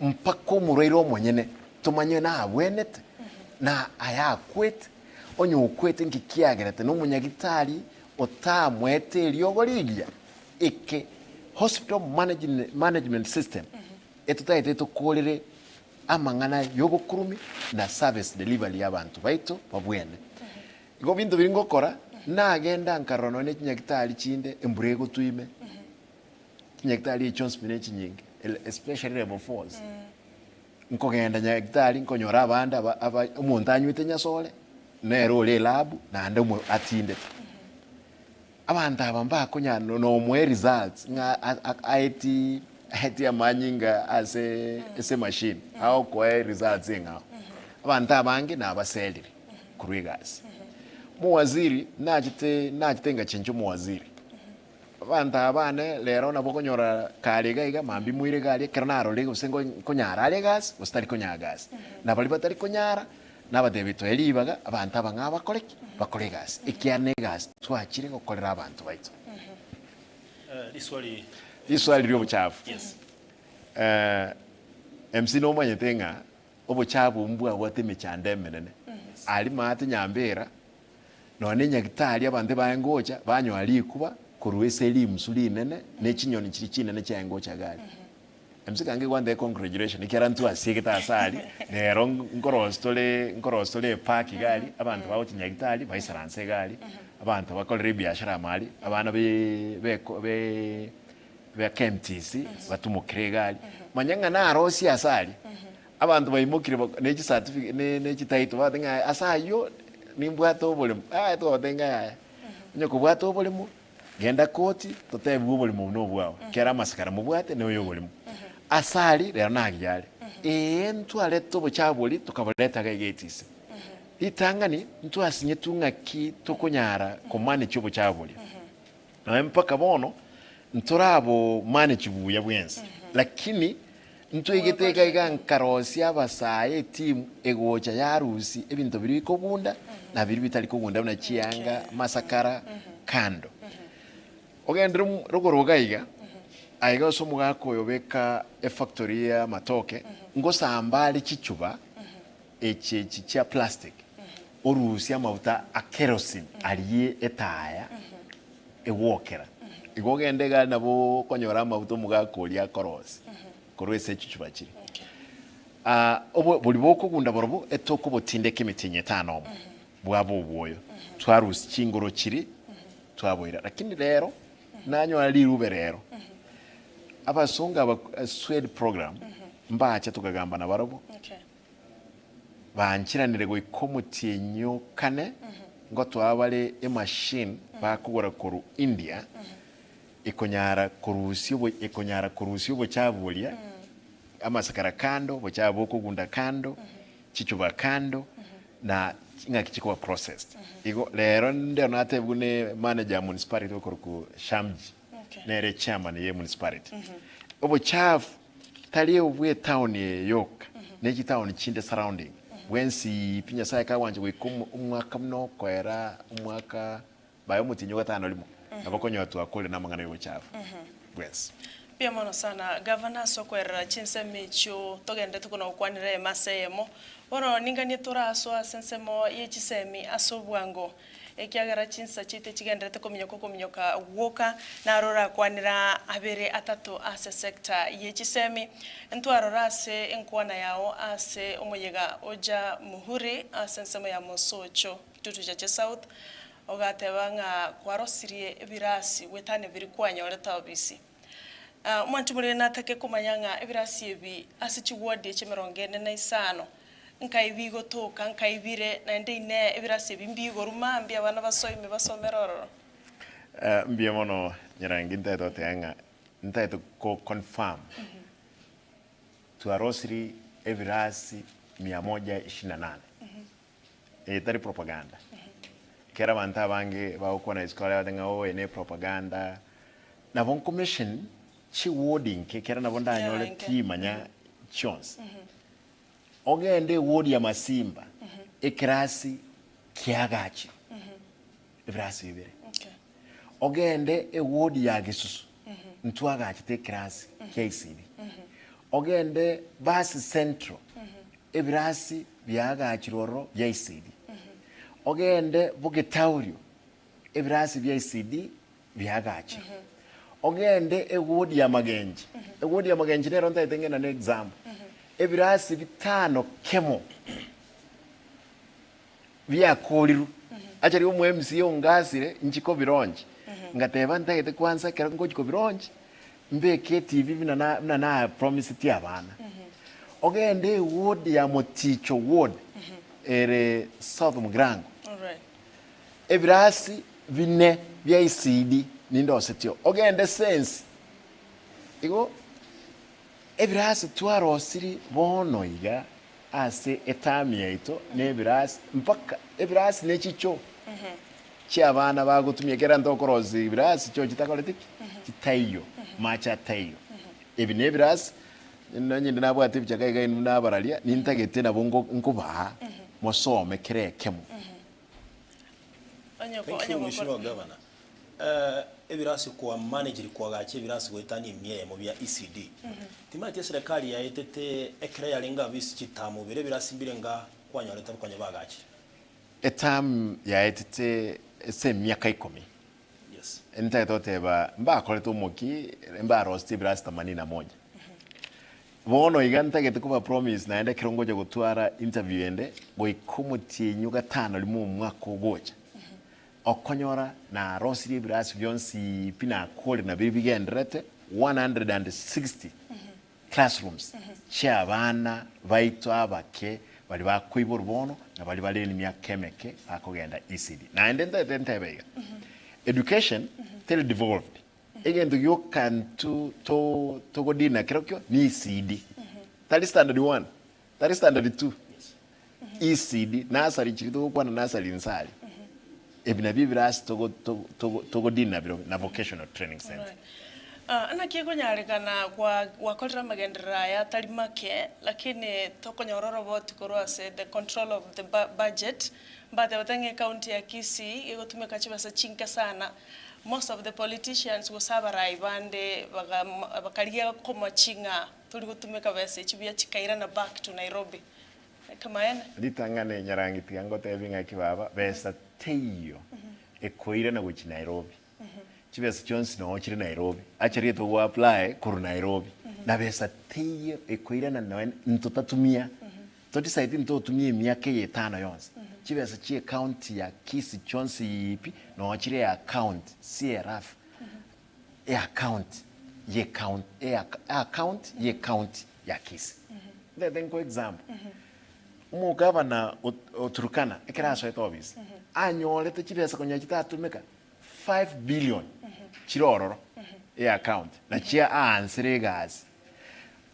mpaka omorwaire omonyene tomanye nabwenete na aya akwete, onye okwete nki kiagerete na omonyagitari otamoete eriogo rigiya. Eke hospital management system etotagete tokorere amang'ana y'obokurumi na service delivery y'abanto baito babwene. Igo binto biria ngokora, nagenda nkarora nonya ne chinyagitari chinde embura egotwa ime, chinyagitari echio chionsi pi ne chinyinge especially level fours. Nkogenda nyagitari nkonyora abande aba aba omonto anywete nyasore, nere ore elab naende omo atindete. Abanto aba mbakonyara nomoe results ng'a aeti aeti amanyinga ase ase emachine agokoe results eng'ao. Abanto abange nabaserire korwa egasi. Omowaziri nachete nachete ngachencha omowaziri, abanto aba bane rero nabo okonyora kare iga iga mambia moire iga aria ekero narorire gose nkonyara are egasi gose tari konyara gasi. Na baria batari konyara. Nabateebie, Toe ribaga abanto aba ng'a bakore ki? Bakore egasi, ekiagera negasi twachire gokorera abanto baito. Riswali. Riswali ri'obochafu. Yes. MC nomanyete ng'a obochafu obwo mbwabwate emechando emenene. Aria maate Nyambera, nonya na enyagitari abanto ebaye ngocha, banyoa rikuba korwa ase rimusu rinene, ne chinyoni chiria chinene chiaye ngocha iga aria. MC kange gwantebia congratulation ekiagera ntwasiegete ase aria, rero nkorosia tore nkorosia tore epark iga aria, abanto bagochia nyagitari baisaranse iga aria, abanto bakorere ebiashara amo aria, abana be beko be ba KMTC batumokire iga aria, manya ng'a narosie ase aria, abanto baimokire bak ne chicertificate ne ne chititle bagoteba ng'a ase aywo nimbwate oboremo, yaya twabatebia ng'a yaya, onye kobwate oboremo. Genda koti, totebigwe oborimo obo nobwao, kera amasakara mobwate noyo oborimo. Ase aria rero nagiya are. Ee, ntwarete obochafu boria tokaboreta iga iga etisi. Ritang'ani ntwasinyetwe ng'aki tokonyara komanage obochafu boria. Nonya mpaka bono ntorabomanage buya bwensi, lakini ntwaigete iga iga nkarosia abasae etimu egocha yarusia ebinto biria bikogunda na biria bitari kogunda buna chianga, amasakara, kando. Ogenderere omo rogoro iga iga, aiga ase omogaka oyo beka efactory ya amatoke, ngosamba are chichuba echi echi chia plastic, orusie amafuta a kerosene aria etaya egwokera. Igo ogende iga nabo okonyora amafuta omogaka oria akorosia korwa ase echichuba chiria. Obo boria bokogunda borobwo etokobotindeka emetienyi etano omo, bwaba obwoyo, twarusia chingoro chiria twaboira. Lakini rero nanyora rirube rero, abasongo aba Swed program mbache tokagamba nabarobwo. Banchiranire goika omotienyi o kane, ngotoa bare emachine bakogora korwa India, ekonyara korusia obo ekonyara korusia obochafu boria, amasakara kando, obochafu bokogunda kando, chichuba kando, na ng'aki chikoba processed. Igo rero ndero natebigwe ne manager ya municipality okorokwa Shamji, nere chairman ye municipality. Obochafu Tari obw'etaoni eye yoka, ne chitaoni chinde surrounding, bwensi pi Nyasaye kagwancha goika omwaka buna okoera omwaka baye omotienyi o gatano rimo, nabo okonyora twakorire namang'ana y'obochafu bwensi. Mbuya mono sana Gavana ase okoerera chinsemo echio togenderete kona gokwanera eyemo ase eyemo. Bono ninganie torasoe ase ensemo ye chisemi ase obwango ekiagera chinsa chiaito chigenderete kominyoka okominyoka gwoka naro orakwanera abere atato ase sector ye chisemi. Ntwarora ase enkwana yao ase omoyega oja Muhuri ase ensemo ya Mosocho Kitutu Chache South Ogateba ng'a kwarosirie ebirasi goetania biria kwanyorete obisi. Omwanchi morere natake komanya ng'a ebirasi ebi ase chiwodi echi emerongo ene na isano nkai bigotoka, nkai bire, naende inee ebirasi ebi mbigorwa mambia abana basoime basomere ororo? Mbuya mono Nyarangi ntaete goteba ng'a ntaete ko confirm twarosirie ebirasi mia moja ishirini na nane. Eye tari propaganda. Ekero abanto abange bagokwana isiko aria bagoteba ng'a oo eye ne propaganda, nabo nkomention chiward inke ekero nabo ndanyore Yeah, inke. timanya chionsi. Ogende eward ya Masimba, ekerasi kiagachirwe, ebirasi bibere. Okay. Ogende eward ya Gesusu, ntwagachete ekerasi kia ECD. Ogende Basi Central, Ebirasi biaagachirwe ororo bia ECD. Ogende Bogetaurio, ebirasi bia ECD biaagachirwe. Ogende eward ya Magenche, eward ya Magenche nero ntagete ng'ende na example. Ebirasi bitano kemo biakorirwe. Actually omo MCA ongasire inchi kobilaunch, ngateba ntagete kwanza ekero ngochi kobilaunch, mbeke etv buna na buna na promisetie abana. Ogende eward ya Moticho ward ere South Mugirango, Alright. ebirasi bine bia ECD nindosetio. Ogende Sensi, igo ebirasi twarosirie bono iga ase etamu yaito na ebirasi mpaka ebirasi ne chichoo chi'abana bagotumia ekero ntokorosia ebirasi choo chitakoreti ki? Chitaiyo, mache ataiyo. Ebi ne ebirasi, nonye inde nabwate ebichaka iga inwe nabararia, nintagete nabo ngo nkobaa mosome kera ekemo. Onye ko Thank onye you gokora Mheshimiwa Governor. Eh, ebirasi kwa manageri kwagacha ebirasi goetania emia eyemo bia ECD. Timanyeti eserekari yaetete ekero yarenge abwo ase chitamu bire ebirasi mbire nga kwanyorete konya bagachire. Etamu yaetete ase emiaka ikomi, Yes. ntagete goteba mbakorete omoki mbaroseti ebirasi themanini na moja. Bono iga ntagete koba promise naende ekero ngocha gotwara interview ende goika omotienyi o gatano rimo omwaka ogocha, Okonyora narosirie ebirasi bionsi pi nakore nabio bigendererete 160 classrooms chi'abana baito abake baria bakoiborwa bono na baria bare nemiaka emeke bakogenda ECD. Naende ntagete ntebe iga, education teri devolved, egento gioka nto to togodina kerokio ni ECD, tari standard one, tari standard two, ECD, nursery chiria togokwana nursery nse aria, ebi nabio ebirasi togo togo togo togodina birobio na vocational training centre. Alright. Ah, naki ekonyarekana gwa gwakorire amagenderero aya atari make, lakini tokonyora oroboti korwa ase the control of the bu budget, mbatebete ng'a ecounty ya Kisii egotumeka chibesa chinke sana, most of the politicians gose abarai bande baga bakarigia komochi ng'a tori gotumeka besa echi buya chikairana back to Nairobi. Ekemanyeene. Ritang'ani Nyarangi tiga ngotebi ng'aki baba, besa teiyo ekoirana gochia Nairobi. Chibesa chionsi noo chire Nairobi. Acha rieta ogo apply korwa Nairobi. Na besa teiyo ekoirana nonya ntotatumia. To decide ntotumia emiaka eye etano yonsi. Chibesa chie county ya Kisii chionsi pi noo chire eaccount CRF eaccount ye county eaccount ye county ya Kisii. Ntete nkoe example, omogavana o Turkana ekero asoete office, anyorete chibesa konya chitatumeka 5 billion chire ororo eaccount nachio aansire egasi.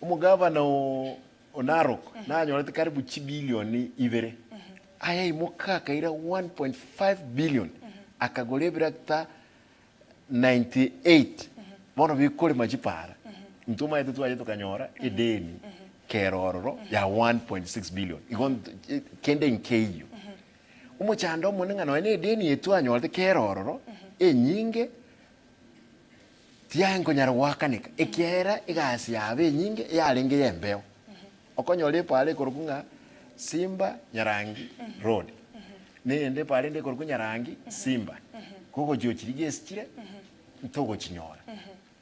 Omogavana o Narok nanyorete karibu chibilioni ibere, ayaimoka akaira 1.5 billion akagora ebirakita 98 bono bikorema chipara intwe omanyete twacha tokanyora edeni kera ororo ya 1.6 billion igo kende nkeiyo. Omochando omonene ng'a nonya na edeni eye twanyorete kera ororo enyinge. Tiaye nkonyara goakaneka, ekiagera egasi yabo enyinge yarenge y'embeo. Okonyora epaara ekorokwa ng'a Simba Nyarangi Road, na eyende epaara ende ekorokwa Nyarangi Simba, kogochia ochirigia ase chire, ntogochinyora.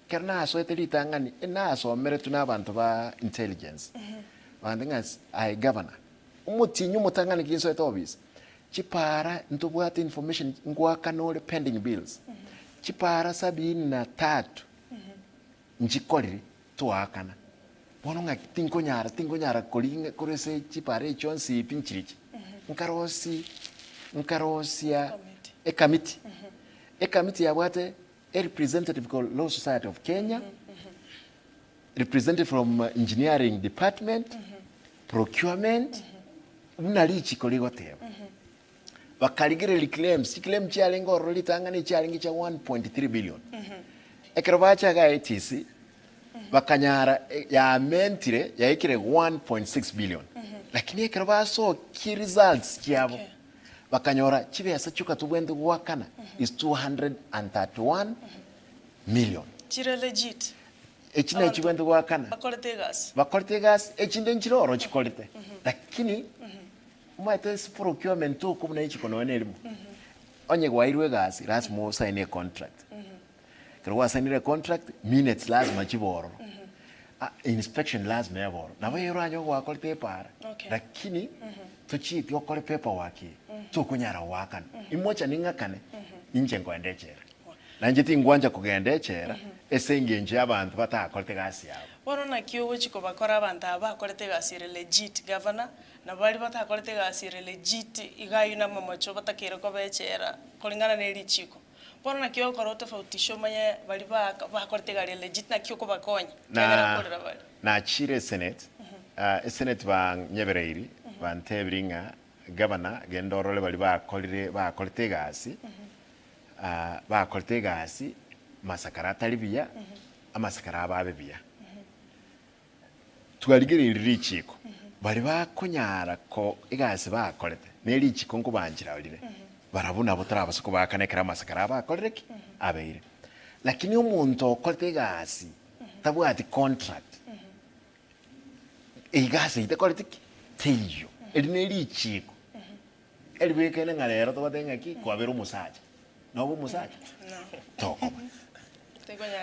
Ekero nasoete ritang'ani, enasomeretwe na abanto ba intelligence, bagantebia ng'a aye gavana, omotienyi omotang'ani ginsoete office, chipaara ntobwate information ngoakana ore pending bills, chipaara sabini na tatu nchikorire toakana. Bono ng'aki tinkonyara tinkonyara koringa korwa ase chipaara echi chionsi pi nchirichi. Nkarosi nkarosia ekamiti, ekamiti yabwate A representative ko Law Society of Kenya, representative from engineering department, procurement, buna richiko rigoteba. Bakarigereria claims, chiclaim chiarenge ororo ritang'ani chiarenge chia 1.3 billion. Ekero bacha iga ATC, bakanyara eh, yamentire yaikire 1.6 billion. Lakini ekero basokia results chiabo, Okay. Bakanyora chibesa chioka tobwenerete goakana is 231 million. Chire legit. Echi nachi chibwenerete goakana. Bakorete egasi. Bakorete egasi, echinde nchire oro chikorete. Lakini omanyete ase procurement oko buna echiko nonya na erimo, onye gwairwe egasi lazima osaine econtract. Ekero gwasainire econtract, minutes lazima chibe ororo. Ah, inspection lazima ebe ororo. Nabo ere oranyore gwakorete epaara, Okay. lakini tochieti okore paperwork eye, tokonyara goakana. Imocha ning'akane, inche nkoenda echela. Na inche tingwancha kogenda echela ase engencho y'abanto batakorete egasi yabo. Bono naki ogochia kobakora abanto aba bakorete egasi ere legit governor, na baria batakorete egasi ere legit iga aywo namamocho batakeire koba echela koreng'ana ne richiko. Bono naki ogokora otofautishe omanye baria ba bakorete egari ere legit naki okobakonya, ekiagera Na nkorera bare. nachire esenate, ah, esenate banyebereiri, bantebirie ng'a gavana genda orore baria bakorire bakorete egasi, ah, bakorete egasi masakara atari buya, amasakara abo abe buya. Twarigereirie richiiko, baria bakonyara ko egasi bakorete, ne richiiko nkobanchera rire, barabwo nabo torabase kobaakana ekero amasakara abo akorire ki? Abeire. Lakini omonto okorete egasi tabwati contract, egasi eyio tekoreti ki? Teiyo. Eri ne richiiko eribwekaine ng'a rero togoteba ng'aki kwabeire omosacha. Nobe omosacha? Tokoba.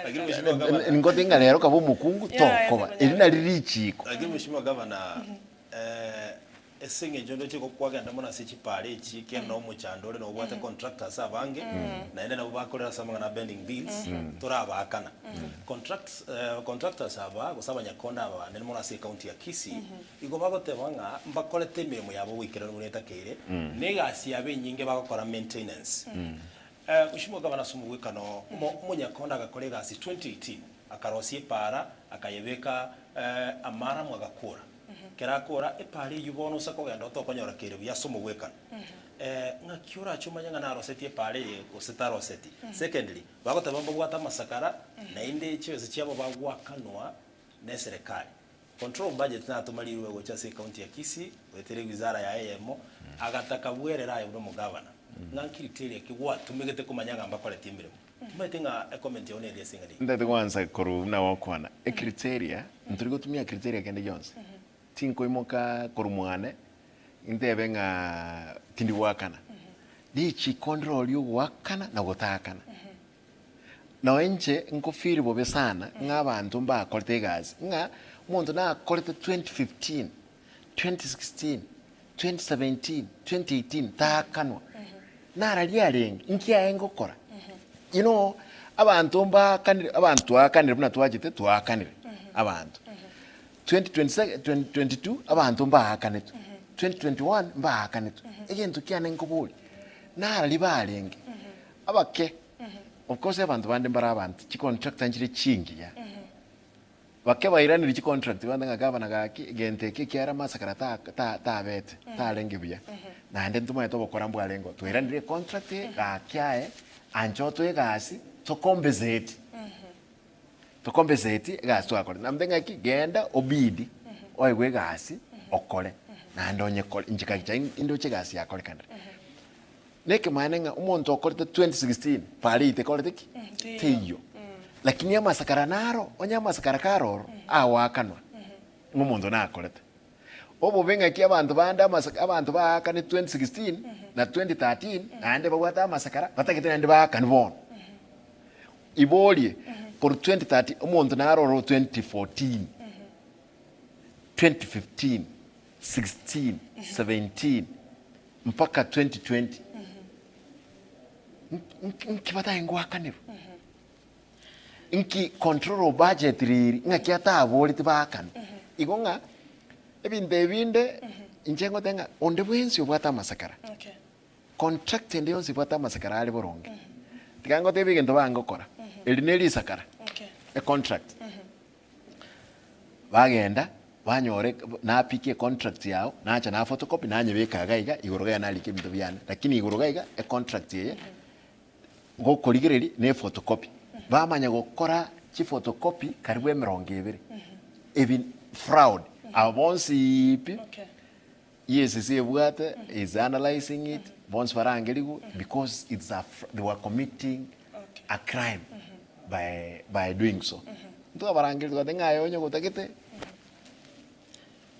Lakini mheshimiwa gavana, Ngote ng'a rero kaba omokungu Yeah, tokoba. yeah, Eri nari richiiko. lakini mheshimiwa gavana eh, ase eng'encho ndoche kwagenda mono ase chipara echi kende na omochando ore nobwate contractors abange naende nabo bakorera ase amang'ana a bending bills torabaakana. Contracts eh, contractors aba gose abanyakonda aba bande mono ase ecounty ya Kisii igo bagoteba ng'a mbakorete emeremo yabo goikeranu buna etakeire na egasi yabo enyinge bagokora maintenance. Mheshimiwa Gavana ase omogwekano, omonyakonda agakora egasi 2018, akarosia epaara, akayebeka amaaramu agakora. Ekero akora, epaara eyio bono ase kogenda otokonyora kere buya ase omogwekano. Ng'aki orache omanye ng'a narosetie epaara eye gose taroseti? Secondly, bagoteba mbabwate amasakara, naende chibesa chiabo bagoakanwa na eserekari. Control of budget natoma rirube gocha ase ecounty ya Kisii goetera ewizara yaye eyemo agataka bwerere aye buna omogavana ng'a ncriteria ki gwatumegete komanya ng'a mbakoreti emeremo. Timanyeti ng'a ecomment yao neri ase eng'ana eyio. Ntagete goansa korwa buna gokwana, ecriteria, ntori gotumia criteria kende gionsi. Tinkoimoka korwa mwane, ntebe ng'a tindi goakana. Richiko ndire oria ogoakana na gotaakana. Nonya inche nkofeel bobe sana ng'a abanto mbakorete egasi, ng'a omonto nakorete 2015, 2016, 2017, 2018 taakanwa, nararia arenge, inki aye ngokora? You know, abanto mbaakanire, abanto twaakanire buna twachete twaakanire abanto. 2022 2022 abanto mbaakanetwe, 2021 mbaakanetwe, egento kiane nkoboria, nararia barenge, abake. Of course abanto bande mbare abanto chicontract nchire chingiya. Bake bairanire chicontract bande ng'a gavana gaki egento eke ekiagera amasakara ta ta tabete tarenge buya. Naende ntomanyete obokora mbwarenge oo. Twairanire econtract eye gaki aye ancha otoe egasi tocompensate. Tocompensate egasi twakorete. Naende ng'aki genda obidi oegwe egasi okore naende onyekore inche kagicha indoche egasi yakorekanire. Nekemaene ng'a omonto okorete 2016 parade ekorete ki? Teiyo. Lakini amasakara naro, onye amasakara kare oro, agoakanwa, ng'a omonto nakorete. Obobe ng'aki abanto bande amasa abanto baakane 2016 na 2013 naende babwate amasakara batagete naende baakane bono. Iborie, korwa 2013 omonto naro oro 2014, 2015, 16, 17 mpaka 2020 nki batae ngoakanerwa? Nki control of budget riri ng'aki ataboreti baakane? Igo ng'a ebinto ebinde inche ngoteba ng'a onde bwensi obwate amasakara, contract ende yonsi ebwate amasakara are boronge, tiga ngotebie egento bangokora, eri ne risakara, econtract. Bagenda, banyora napika econtract yao, nacha na photocopy nanyebeka iga iga, igoro iga narika ebinto biane, lakini igoro iga iga econtract eye, gokorigereria ne ephotocopy. Bamanya gokora chiphotocopy karibu emerongo ebere, ebi fraud, aba bonsi pi, EACC ebwate is analyzing it, bonsi barangerigwe because it's a they were committing a crime by by doing so. Ntwabarangeria togoteba ng'a aye onye gotagete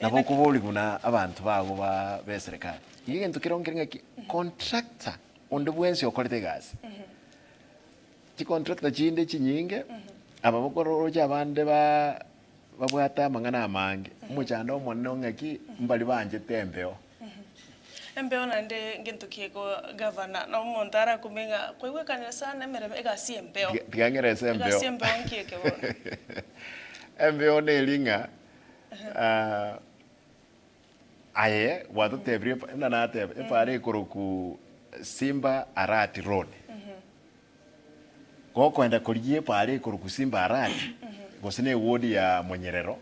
nabo okoborigwa na abanto bago ba be eserekari. Iga egento kere nkere ng'aki contractor onde bwensi okorete egasi, chicontractor chinde chinyinge aba bokoroche abande ba Babwate amang'ana amange. Omochando omonene o ng'aki mbari banchete embeo. Embeo naende ngento ki ego gavana na omonto arakume ng'a kwaigwekanire sana emeremo egasi y'embeo. Tiga ng'erese embeo. Egasi y'embeo nki eke bono? Embeo neri ng'a aye gwatotebirie buna nateba ebara ekoroku Simba Arati Road. Gokoenda korigia epaara ekorokwa Simba Arati, gose ne ewodi ya Monyerero,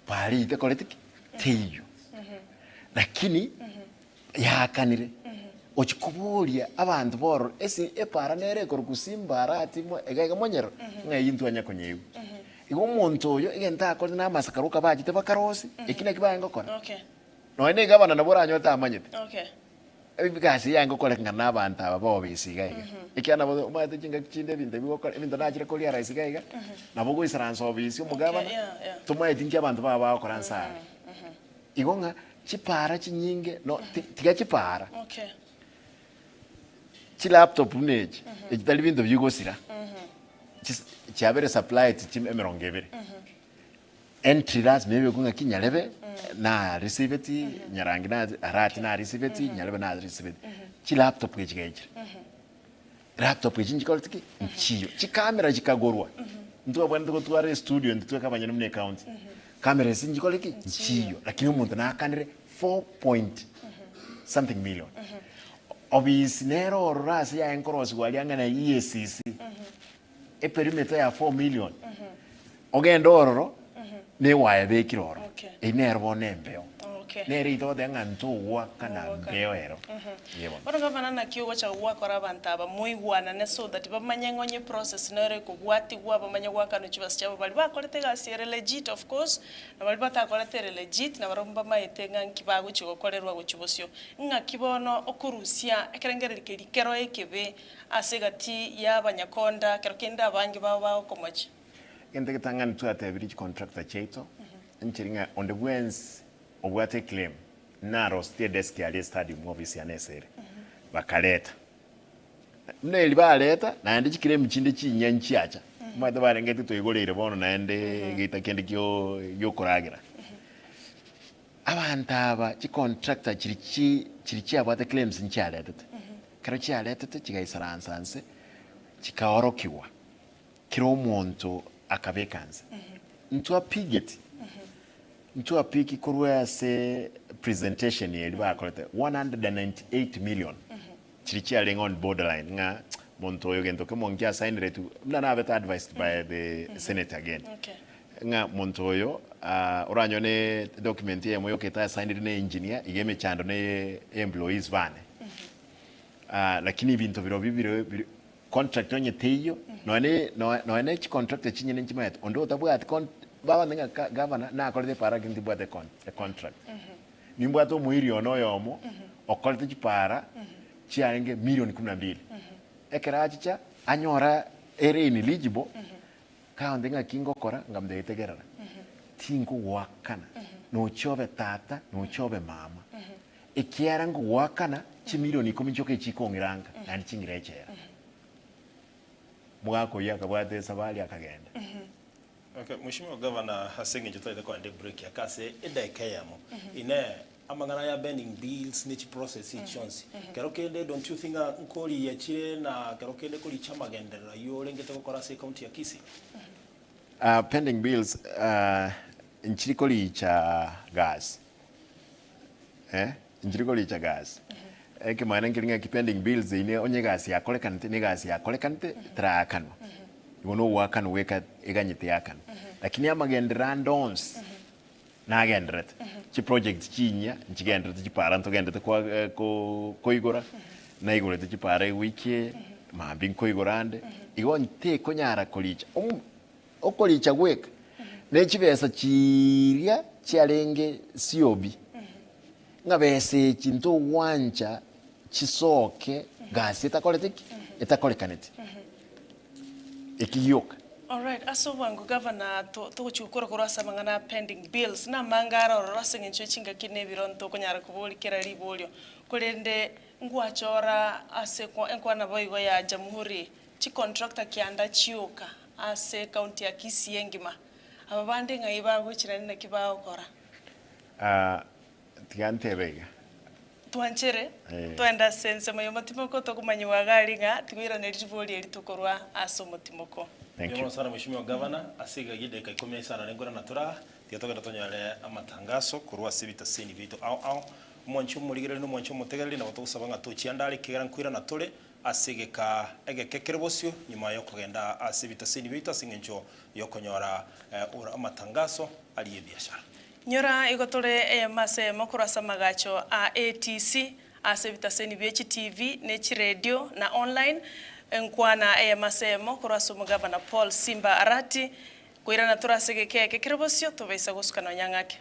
paara eyio tekoreti ki? Teiyo. Lakini yaakanire, ochia koboria abanto bororo ase epaara nere ekorokwa Simba Arati mo iga iga Monyerero, ng'a eyio ntwanya konyeigwa. Igo omonto oyo egento akorete na amasakara oka bachete bakarosia, eki naki barenge gokora. Nonya na egavana nabo oranyore tamanyete. Egasi eye ngokoreka ng'a nabanto aba b'obisi iga iga. Ekiagera nabo omanyete chingaki chinde ebinto ebi gokora, ebinto nachire koria rahisi iga iga, nabo ogoisaransa obisi omogabana, tomaeti nki abanto babo bagokora nse aria. Igo ng'a chipaara chinyinge no ti tiga chipaara, chilaptop buna echi, echi tari binto bigosira, chis chiabere supplied chim emerongo ebere. Entry lazima ebekwe ng'aki nyarebe naresibeti, nyarangi na arati naresibeti, nyarebe naresibeti. Chilaptop echi gaichire, laptop echi nchikoreti ki? Nchiyo. Chikamera chikagorwa, ntwabwenerete gotwara estudio intwe tweka abanyene buna ecounty, camera esi nchikore ki? Nchiyo. Lakini omonto nakanire four point something million. Obisi nere ororo ase yaye nkorosiwa aria ang'e na EACC, eperimeter ya 4 million ogende ororo newayebekire ororo Okay. eyio nero bono embeo Okay. nere eyio togoteba ng'a ntogwakana Togwakana. mbeo ero Eeh bono. Bono gavana naki ogocha gwakora abanto aba moigwanane so that bamanye ng'a onye process nero ekobwatigwa bamanye goakanwa chibesa chiabo baria bakorete egasi ere legit of course na baria batakorete ere legit nabarabwo mbamaete ng'a nki bagochia gokorerwa gochia bosio. Ng'aki bono okorusia ekerengererio keria kero ekebe Ase egati y'abanyakonda, ekero kende abange babo bagokomochia. Egento egetang'ani twatebirie chicontractor chiaito, ncheri ng'a onde bwensi obwate eclaim narositie edesk aria estadium office yane ase ere, bakareta. Buna eri bareta, naende chiclaim chinde chinyia nchiacha, omanyete barengete twaigoreire bono naende egeita kende kio giokoragera. Abanto aba chicontractor chiri chi chiri chiabwate claims nchiaretete. Ekero chiaretete chigaisaransa nse, chikaorokigwa, kera omonto akabeka nse. Ntwapigeti, ntwapiki korwa ase presentation eria bakorete 198 million chiria chiarenge on borderline ng'a monto oyo gento kemo nkiasainiretwe buna nabete advised by the senate again ng'a monto oyo oranyore ne document eyemo yoka etasainiri ne engineer iga emechando ne employees bane. Lakini ebinto birobio bire bire contract onye teiyo nonye ne nonye ne chicontractor chinyene nchimaete onde otabwati con babante ng'a ka gavana nakorete epaara lakini timbwate econ econtract. Nimbwate omoiri one oyomo okorete chipaara chiarenge milioni kumi na mbili ekero achicha anyora ere ineligible. Kaonte ng'aki ngokora, nkamotebia tegerera, tinkogoakana, noche obe tata, noche obe mama. Ekiara nkogoakana, chimilioni ikomi nchioka echikong'ira nka, naende ching'ire echela. Omogaka oyio akabwata esabari akagenda. Okay, Mheshimiwa Governor, ase eng'encho totagete kogenda ebreak ake ase edaika eyemo, inee, amang'ana aya bending bills ne chiprocess echi chionsi, kero kende don't you think ng'a nkorigia chire na kero kende koricha amagenderero ayio orengete gokora ase ecounty ya Kisii? Ah, pending bills, ah, nchiri koricha gasi, eh, nchiri koricha gasi. Ekemanera nkeri ng'aki pending bills eyio ne onye egasi yakorekanete, na egasi yakorekanete, teraakanwa. Igo na ogoakanwa goika eganyete yakanwa. Lakini amagenderero ande onsi, nagendererete, chiproject chinyia nchigendererete chipara ntogendererete kwa ko koigora, naigorete chipara ewiki eye, mambia nkoigora ande, igo ntekonyara koricha omo okoricha gweka, ne chibesa chiiria chiarenge COB, ng'a besa echi ntogwancha chisoke gasi etakorete ki? Etakorekaneti. Eki gioka. Alright, ase obwango gavana to togochia gokora korwa ase amang'ana a pending bills, na amange are ororo ase eng'encho ye chingaki na ebiro ntokonyara koboria kera riborio. Korende ngwachora ase ekwa enkwana boigo ya Jamhuri, chicontractor kianda chioka ase ecounty ya Kisii engima. Aba bande ng'ai bagochia naende naki bagokora? Ah, tiga ntebe iga. Twanchere, Eh. twende ase ensemo y'omotimoko tokomanyiwa iga aria ng'a tigoiraneria ribori eri tokorwa ase omotimoko. Thank Mbuya you. mono sana Mheshimiwa Governor, ase iga egedeka ikomi na isano na na tora, tiga togende tonyore amatangaso korwa ase ebitaseni biaito ao ao. Omwanchi omorigereria na omwanchi omotegereri nabo togosaba ng'a tochianda are ekegera nkoirana tore ase egeka egeke kere bosio nyuma ya okogenda ase ebitaseni biaito ase eng'encho ya okonyora ora amatangaso aria ebiashara. Nyora igo tore eyemo ase eyemo korwa ase amagacho a ATC ase ebitaseni bie chitivi ne chiredio na online, enkwana eyemo ase eyemo korwa ase omogavana Paul Simba Arati, koirana tore ase egeka eke kere bosio tobaisa gosuka nonya ng'ake.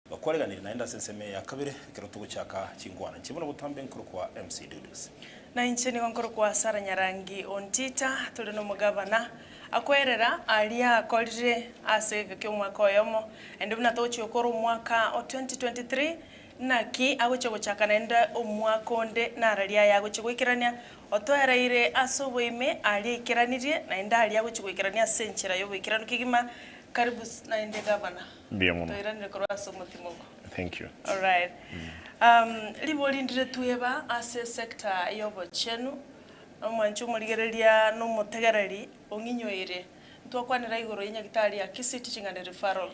Gakwareganire naende ase ensemo eye ya kabere ekero togochaka chinkwana inche buna botambe nkorokwa MC Dudus. Na inche nigo nkorokwa Sarah Nyarangi Ontita, tore nomogavana akwerera aria akorire ase egeka ki'omwaka oyomo, naende buna togochia gokora omwaka o 2023, naki agochia gochaka naende omwaka onde nararia aya agochia goikerania, otoereire ase oboime aria aikeranirie, naende aria agochia goikerania ase enchera y'oboikeranu kegima. Karibu naende gavana. Mbuya mono. Toiranire korwa ase omotimoko. Thank you. Alright. Ribori ndire tweba ase esector y'obochenu, omwanchi omorigereria na omotegereri ong'inyoire. Ntwakwanera igoro ye nyagitari ya Kisii Teaching and Referral,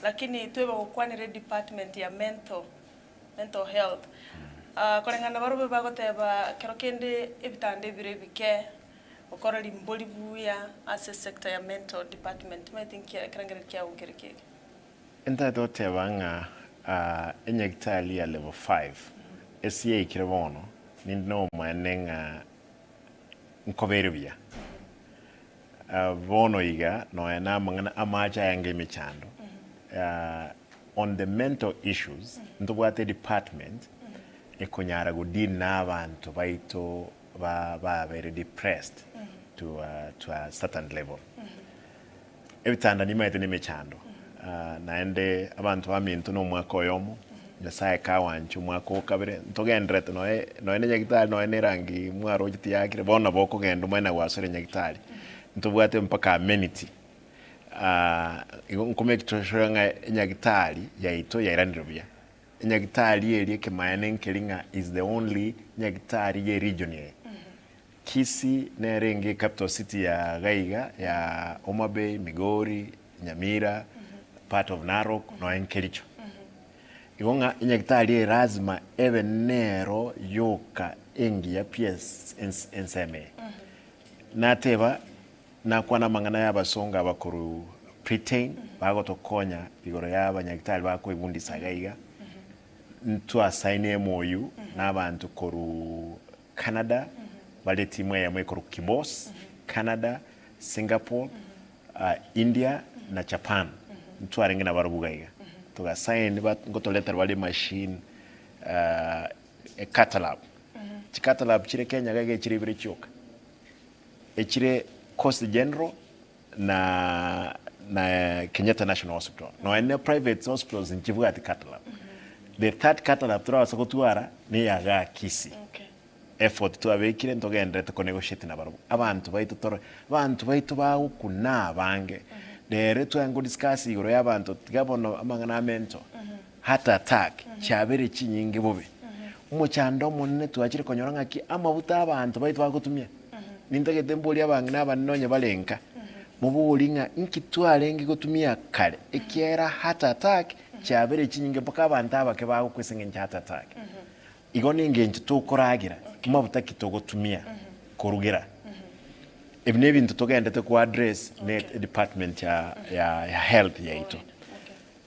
lakini tweba gokwanera edepartment ya mental, mental health. Koreng'ana barobwo bagoteba kero kende ebitanda ebire ebike, gokora rimbori buya ase esector ya mental department, omanyete nki ekerengererio kiago nkere kiege? Ntagete goteba ng'a enyagitari ya level 5 ase yaikire bono, ninde nobomaene ng'a nkobere buya. Bono iga nonya na amang'ana amache ayange emechando, on the mental issues, ntobwate edepartment ekonyara go deal na abanto baito ba babeire depressed to a to a certain level. Ebitanda nimaete nemechando naende abanto baminto na omwaka oyomo, Nyasaye kawanche omwaka o kabere ntogendererete noe noe ne nyagitari noe ne erangi mwaroche tiyakire bono nabo okogenda omanye na gwasore nyagitari. Ntobwate mpaka amenity igo nko make sure ng'a enyagitari yaito yairanire buya. Enyagitari eria ekemaene nkeri ng'a is the only nyagitari ye region eye. Kisii nere enge capital city ya iga iga ya Homa Bay, Migori, Nyamira, part of Narok nonya Kericho. Igo ng'a enyagitari eye lazima ebe nero yoka engiya pi ensemo eye. Nateba nakwana amang'ana ya abasongo aba korwa Britain bagotokonya igoro ya abanyagitari bakoebundisa iga iga, ntwasaini MOU na abanto korwa Canada, bare etimu eyemo ekorokwa Kibos, Canada, Singapore, India na Japan, ntwarenge nabarobwo iga iga. Togasign ngotoretera bare emachine ecatalab, chicatalab chire Kenya iga iga echire ibere chioka, echire Coast General na na Kenyatta National Hospital. Nonya ne private hospitals nchibwati cath lab. The third cath lab torabasa gotwara ne ya igaa Kisii. Okay. Effort twabekire ntogenderete ko negotiate nabarobwo. Abanto baito tore, abanto baito bagokuna abange. Rero tware go discuss igoro ya abanto tiga bono amang'ana a mental, heart attack chiabeire chinyinge bobe. Omochando omonene twachire konyora ng'aki amabuta abanto baito bagotumia. Nintagete mborie abang'ina abanene onye bare nka, moborie ng'a inki twarenge gotumia kare, ekiagera heart attack chiabeire chinyinge mpaka abanto abake bagokwa ase eng'encho ya heart attack. Igo nengencho tokoragera, mabuta ki togotumia korugera. Ebi nebinto togendete ko address ne department ya ya ya health yaito.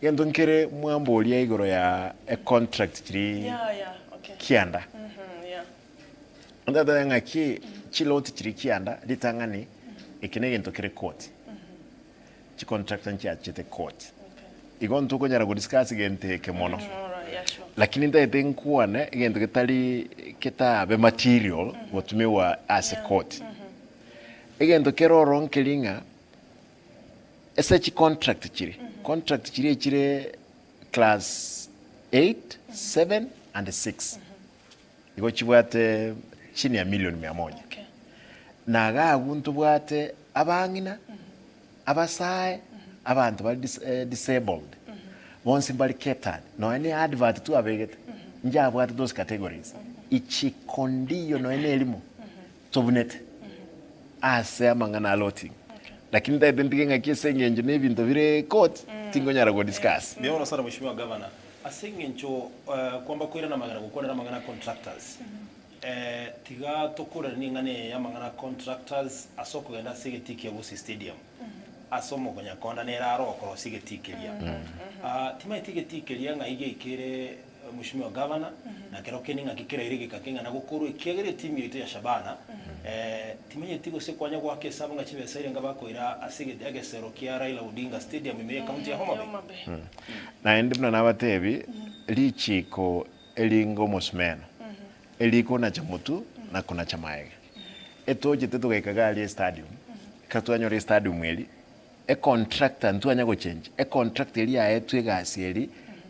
Egento nkere mwamboria igoro ya econtract chiri Yeah, yeah, okay. kianda. Yeah. Ntatebe ng'aki chiloti chiria kianda ritang'ani eke negento kere court. Chicontractor nchiachete court. Igo ntokonyara go discuss gento eke mono. Alright, yeah, sure. Lakini ntagete nkwane egento getari ketabe material gotumiwa ase court. Egento kere oro nkeri ng'a ase chicontract chiria, contract chiria echire class 8, 7 and 6. Igo chibwate chini ya milioni mia moja. Okay. Na iga agwo ntobwate abang'ina, abasae, abanto bare dis disabled, bonsi mbare catered. Nonya ne advert twabegete, njabwate those categories. Ichikondiyo nonya ne erimo, tobunete ase amang'ana a looting. Lakini ntagete ntige ng'aki ase eng'encho na ebinto bire court, tingonyara go discuss. Mbuya mono sana Mheshimiwa Governor. Ase eng'encho kwamba koirana amagena gokwanera amang'ana a contractors, tiga tokoreranie eng'ana eye y'amang'ana a contractors ase okogenda ase egetii kia Gusii Stadium, ase omogonyakonda nere aro okorosia egetii keria. Timaeti egetii keria ng'ai giaikere Mheshimiwa Governor? Na kero kende ng'aki keraire egeka keng'ana gokorwa, ekiagera etimu yaito ya Shabana timanyeti gose kwanya goaka esabu ng'a chibesa erenga bakoira ase egesero kia Raila Odinga Stadium ime y'ecounty ya Homa Bay. Naende buna nabatebi, richiiko eringa omosumeno, erikonacha motwe na konacha magega. Etochete togaika iga aria estadium, ekero twanyora estadium eria, econtractor ntwanya gochenji, econtractor eria yaetwe egasi eria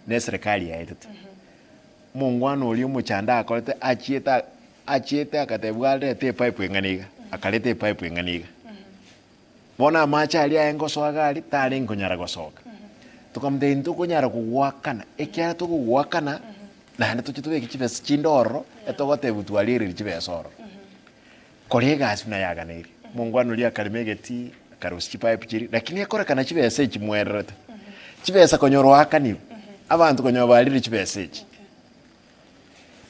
na eserekari yaetete. Omongwana oria omochando akorete achiete achiete akatebiwa arete epipe eng'ana iga, akareta epipe eng'ana iga. Bono amache aria aye ngosoa iga aria, tarenge konyara gosoka. Tokamotebia ntokonyara kogoakana, ekiagera tokogoakana, naende toche tobeke chibesa chinde ororo, etogotebiwa twariereire chibesa ororo. Kora egasi buna yaganeirie. Omongwana oria akarema egetii, akarusia chipipe chiria, lakini ekorekana chibesa echi mwererete. Chibesa konyora oakanirwe, abanto konyora barire chibesa echi.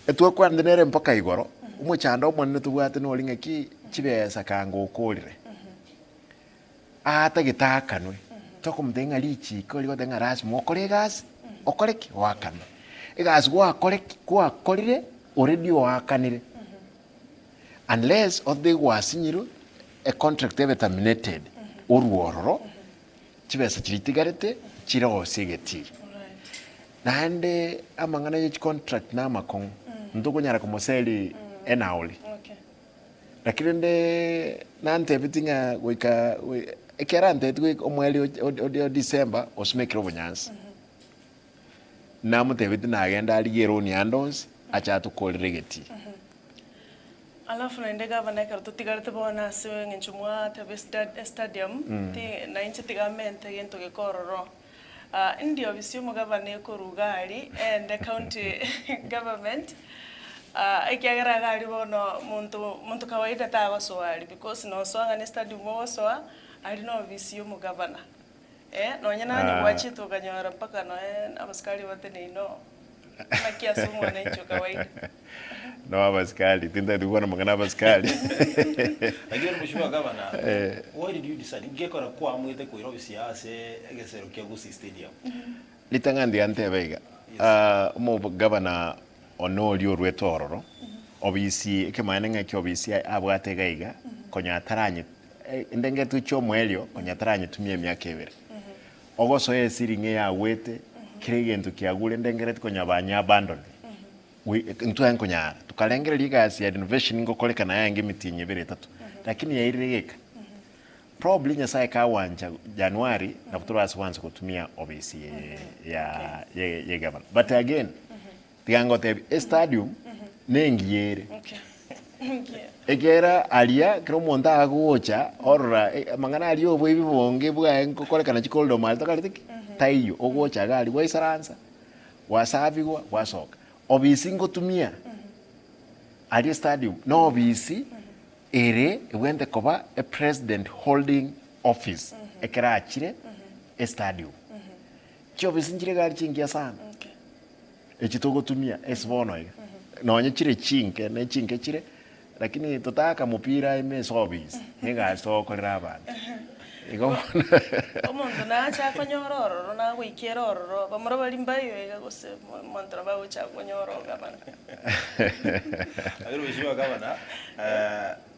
Etwakwanete nere mpaka igoro, omochando omonene tobwate nori ng'aki chibesa kanga okorire. Aatagete aakanwe, tokomotebia ng'a richiko rigoteba ng'a lasima okore egasi, okore ki? Oakanwe. Egasi gwakore ki? Gwakorire already oakanire. Unless othe gwasinyirwe econtract ebe terminated, orwe ororo, chibesa chiria chitigarete chire gose egetii. Naende amang'ana ye chicontract na amakong'u, ntokonyara komoseri enauri. Lakini rende nantebeti ng'a goika ekero antebeti goika omweri o December osumekire obonyansi. Namotebeti nagende arigie eroni ande onsi ache atokorere egetii. Alafu naende gavana ekero totigarete bono ase eng'encho mwateba estadium, ti nainche tiga amente egento geke ororo. Ndi ofisi y'omogavana ekorwa iga aria, ende county government, ekiagera iga aria bono monto monto kawaida tagosoa aria because nosoa ng'a ne stadium ogosoa, aria na ofisi y'omogavana. Nonye nonye gwachete okanyora mpaka noe abasikari bateneine oo, naki ase omwananchi o kawaida. No abasikari, tintagete gokwana amang'ana abasikari. Lakini mheshimiwa gavana, why did you decide ngekora kwamwete koira ofisi ya ase egesero kia Gusii Stadium? Ritang'ani tiga ntebe iga, omogavana one oria orwete ororo, obisi ekemanyererio ng'a ekiobisi abwate iga iga, konya ataranye ndengetwe chia omoerio konya taranyetumia emiaka ebere. Ogosoa esiringi eyagwete, kera egento kiagure ndengereti konya banye abandoned. Intwe nkonyara tokarengereria egasi ya renovation ngokorekana yaenge emitienyi ebere etato, lakini yairire geka. Probably Nyasaye kagwancha January nabo torase kwansa gotumia obisi ya ya egavana. But again, tiga ngotebie, estadium nengiya ere. Ekiagera aria kera omonto agocha orora amang'ana aria oboibi bonge bwaye ngokorekana chicorridor mari tokareti ki? Taiyo, ogocha iga aria gwaisaransa, gwasabigwa, gwasoka. Obisi ngotumia aria estadium, na obisi ere ebwenerete koba epresident holding office ekero achire estadium. Chiobisi nchire iga aria chingiya sana. Echi togotumia ase bono iga, nonye chire chinke ne chinke chire, lakini totaka mopira ime ase obisi, negasi togokorera abanto. Igo bono Omonto nache akonyora ororo nagoikera ororo, bamura baria mbayo iga gose omonto nabo agocha akonyora ogabana. Lakini mheshimiwa gavana,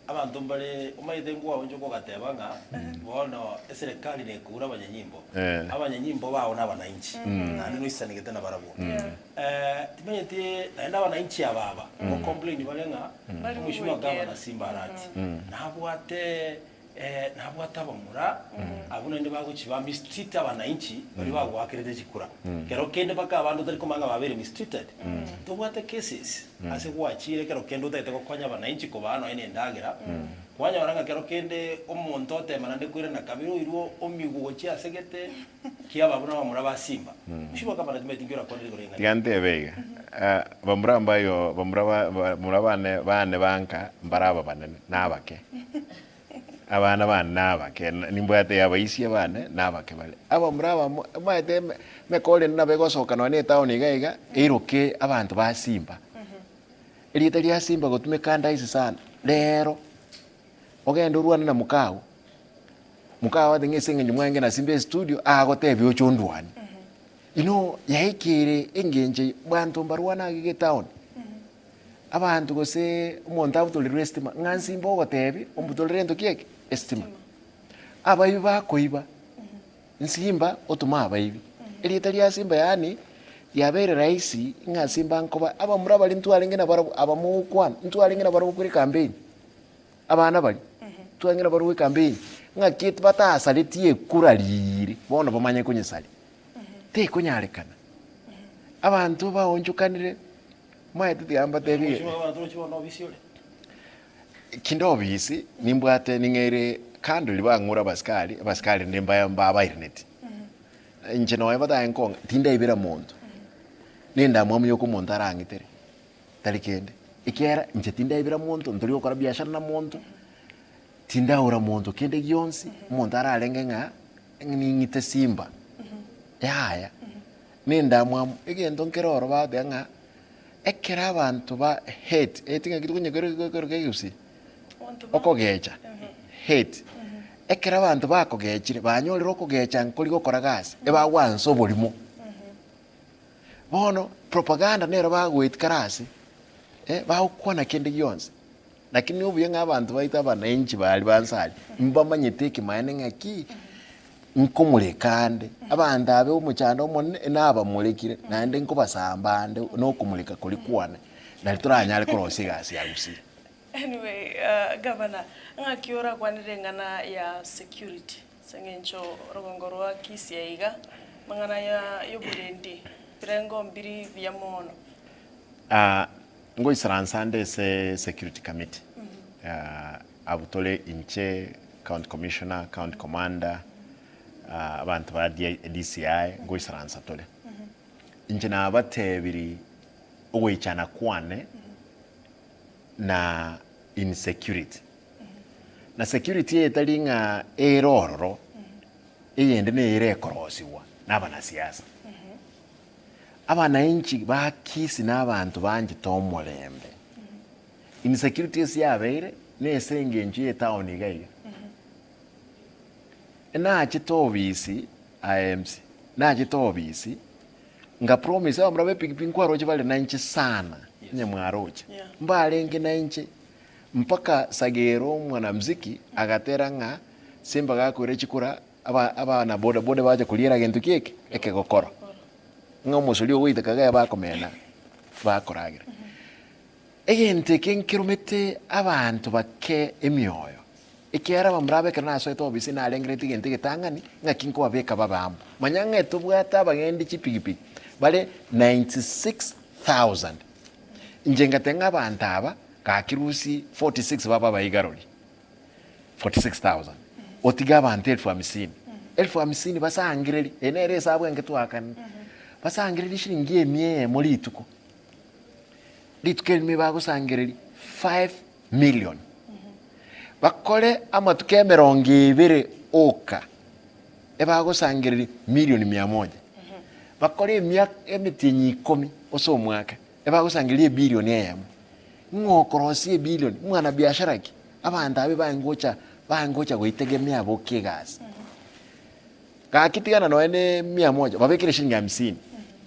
abanto mbare omanyete nkwaonchoka ogateba ng'a bono eserekari nekoura abanyanyimbo, abanyanyimbo bao na abananchi, naende noisanegete nabarabwo. Timanyeti naende abananchi aba aba ngocomplain bare ng'a Bari mheshimiwa goikera. gavana Simba Arati nabwate nabwate abamura abwo naende bagochi ba mistreat abananchi baria bagoakerete chikura. Kero kende mpaka abande otari komanya ng'a babeire mistreated, tobwate cases ase gwachire ekero kende otagete gokonya abananchi kobaa nonya na endagera, kwanyora ng'a kero kende omonto otema naende koirana kabere oirwe omigwe gochia ase gete kiaba buna abamura ba Simba. Mheshimiwa Gavana timanyeti inki orakwane rigoro ring'ana Tiga eri. ntebe iga, bamura mbayo bamura ba bamura bane bane banka mbare aba banene na abake. Abana bane na abake, nimbwate abaisia bane na abake bare. Abamura aba omanyete emekora ende nabo egosoka nonya na etown iga iga, eiroke abanto ba Simba. Erieta ria Simba gotumeka ndaisi sana, rero ogende orwane na mokao, mokao agote ng'a ase eng'encho mwange na Simba estudio, agotebie oche ondwanie. You know, yaikire engencho eye, banto mbarwane age getown. Abanto gose omonto abutorerwe estima, ng'a nsimba ogotebi ombutorere gento ki eke? Estima. Abaibi bakoiba, nsimba otome abaibi. Erieta ria simba yaani riabeire rahisi ng'a simba nkoba abamura baria ntwarenge nabarabwo aba mogokwana, ntwarenge nabarabwo kore ekampeni, abana baria, ntwarenge nabarabwo ekampeni, ng'aki batasaretie ekura riiri, bono bamanye konyesaria. Tekonyarekana. Abanto baonchokanire, omanyete tiga mbatebie Mheshimiwa Gavana, torochi bono obisi ore? Kinde obisi nimbwate ning'eire kando riria bang'ura abasikari, abasikari rende mbaye mbabairaneti. Inche nonya batae nkong'a tindaibera monto, na endamwamu yoka omonto arang'itere, tari kende. Ekiagera inche tindaibera monto, ntori gokora biashara na monto, tindaura monto kende gionsi, omonto ararenge ng'a ning'ite simba, yaya. Na endamwamu, egento nkere oro bagoteba ng'a. Ekero abanto ba hate, hate ng'aki tokonya koroka egeusi? Okogecha, hate. Ekero abanto bakogechire, banyorire okogecha nkori gokora gasi, ebagwansa oborimo. Bono propaganda nero bagoeti kare ase, eh, bagokwana kende gionsi. Lakini obuya ng'a abanto baito abananchi baria ba nse aria, mbamanyete ekemanene ng'aki, nkomoreka ande, abanto abe omochando omonene nabamorekire, naende nkobasamba ande na okomoreka koria kwane, nari toranyare korosia egasi ya gusii. Anyway, gavana, ng'aki orakwanere eng'ana ya security ase eng'encho orogongo rwa Kisii iga, amang'ana ya yoborendi, ebirengo mbiri buya mono. Ngoisaransa ande ase security committee, abwo tore inche, county commissioner, county commander, abanto ba DCI ngoisaransa tore. Inche nabatebirie ogoichana kwane na insecurity. Na security eye tari ng'a ere ororo, eyende nere ekorosiwa na abanasiasa. Abananchi ba Kisii na abanto banchete omorembe. Insecurity ase yabeire nese engencho ye etown iga iga. Nachete obisi aye MC, nachete obisi nga promise abamura ba epikipiki nkwaroche bare nainche sana onye mwaroche. Yeah. Mbarenge nainche mpaka Sagero mwanamziki agatera ng'a Simba gakoira chikura aba abana boda boda bacha koriera gento ki eke? Ekegokoro. Ng'a omosori ogoiteka iga bakomena bakoragera. Egento eke nkeromete abanto bake emioyo, ekiagera abamura aba ekero nasoete obisi narengereretie egento egetang'ani, ng'aki nkobabeka babe amo. Manya ng'a tobwate abagendi chipigipigi bare 96,000. Inche ngateba ng'a abanto aba, gaki rusia 46 babe abaigarori. 46,000 otige abanto elfu hamsini, elfu hamsini basangererie, eye nere esabu enke twakanire, basangererie shilingi emia eyemo rituko, rituko erimo bagosangereria 5 million, bakore amatuko emerongo ebere oka, ebagosangereria milioni mia moja, bakore emiaka emetienyi ikomi ase omwaka, ebagosangereria ebilioni eyemo. Ng'o okorosia ebilioni? Mwanabiashara ki? Abanto abe baengocha baengocha goitegemea aboka egasi. Gaki tigana nonya ne mia moja, babekere shilingi hamsini.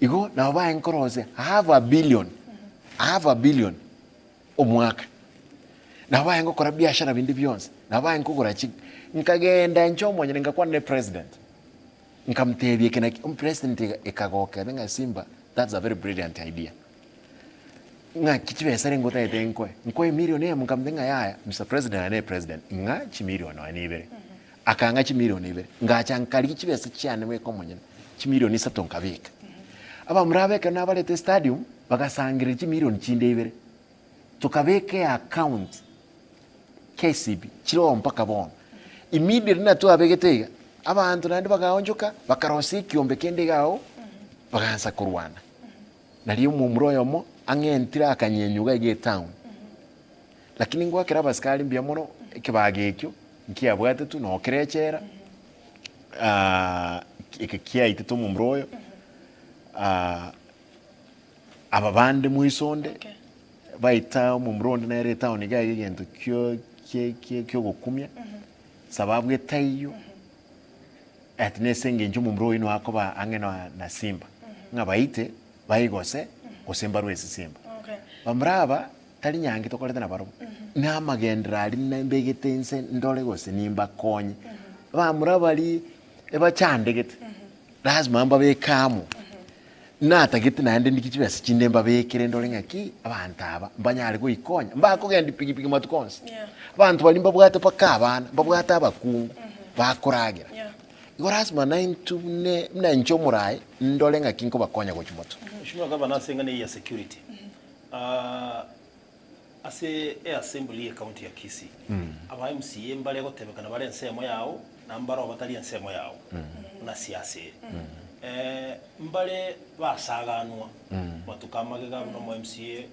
Igo nabo baenkorosia half a billion, half a billion omwaka. Nabo baengokora biashara binde bionsi, nabo baenkogora chi nkagenda inche omonyene ngakwana ne president, nkamotebia eke naki, omopresident ekagokera ng'a Simba that's a very brilliant idea. Ng'aki chibesa renge otagete nkoe? Nkoe emilion eyemo nkamotebia ng'a yaya Mister President aye ne president ng'a chimilion nonya na ibere. Akang'a chimilion ibere, ngacha nkarigia chibesa chiane bweka omonyene, chimilion isato nkabeka. Abamura aba ekero nabarete estadium, bagasangereria chimilion chinde ibere, tokabeka eaccount KCB, chire oo mpaka bono. Immediately na twabegete iga, abanto naende bagaonchoka, bakarosia ekiombe kende iga agwo, bagaansa korwana. Nario omomura oyomo ang'entire akanyenyuga iga etown. Lakini ngoakera abasikari mbuya mono, ekebago ekio nkiabwatetwe noo kere echela, eke kiaitete omomura oyo, aba bande moiso onde, baita omomura onde nere etown iga iga egento kio kie kie kiogokumia, sababu etaiyo. Ati nese engencho omomura oyio nigo akoba ang'e na na simba, ng'a baite baigose gose mbarue ase simba. Okay. Bamura aba. Tari nyangi tokorete nabarobwo, na amagenderero aria nembegete inse ndore gose nimbakonye. Abamura baria ebachandegete, lazima mbabeke amo, natagete naende ndike chibesa chinde mbabekere ndore ng'aki abanto aba mbanyare goikonya, mbakogendia pikipiki matuko onsi. Yeah. Abanto baria mbabwate mpaka abana, mbabwate abakungu, bakoragera. Yeah. Igo lazima naintwe bune buna inche omorae, ndore ng'aki nkobakonya gochia motwe. Mheshimiwa Gavana ase eng'ana eye ya security, Ase eassembly ye county ya Kisii, aba MCA mbare gotebekana bare ensemo yao na mbare oo batari ensemo yao buna siasa ere. Mbare basaganwa matuko amagega buna omo MCA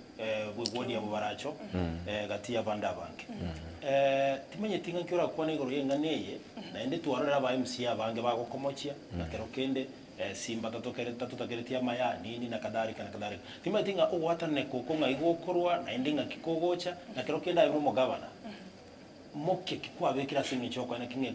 bwe ward ya Bobaracho gati y'abande abange. Timanyeti ng'aki orakwane igoro y'eng'ana eye naende twarorire aba MCA abange bagokomochia na kero kende Simba tatotakereti amaya, nini, na kadhalika, na kadhalika. Timanyeti ng'a ogwatananeka oko ng'ai gokorwa, naende ng'aki kogocha, na kero kende aye buna omogavana, moke ki kwabekire ase eng'encho y'okoena ki ng'a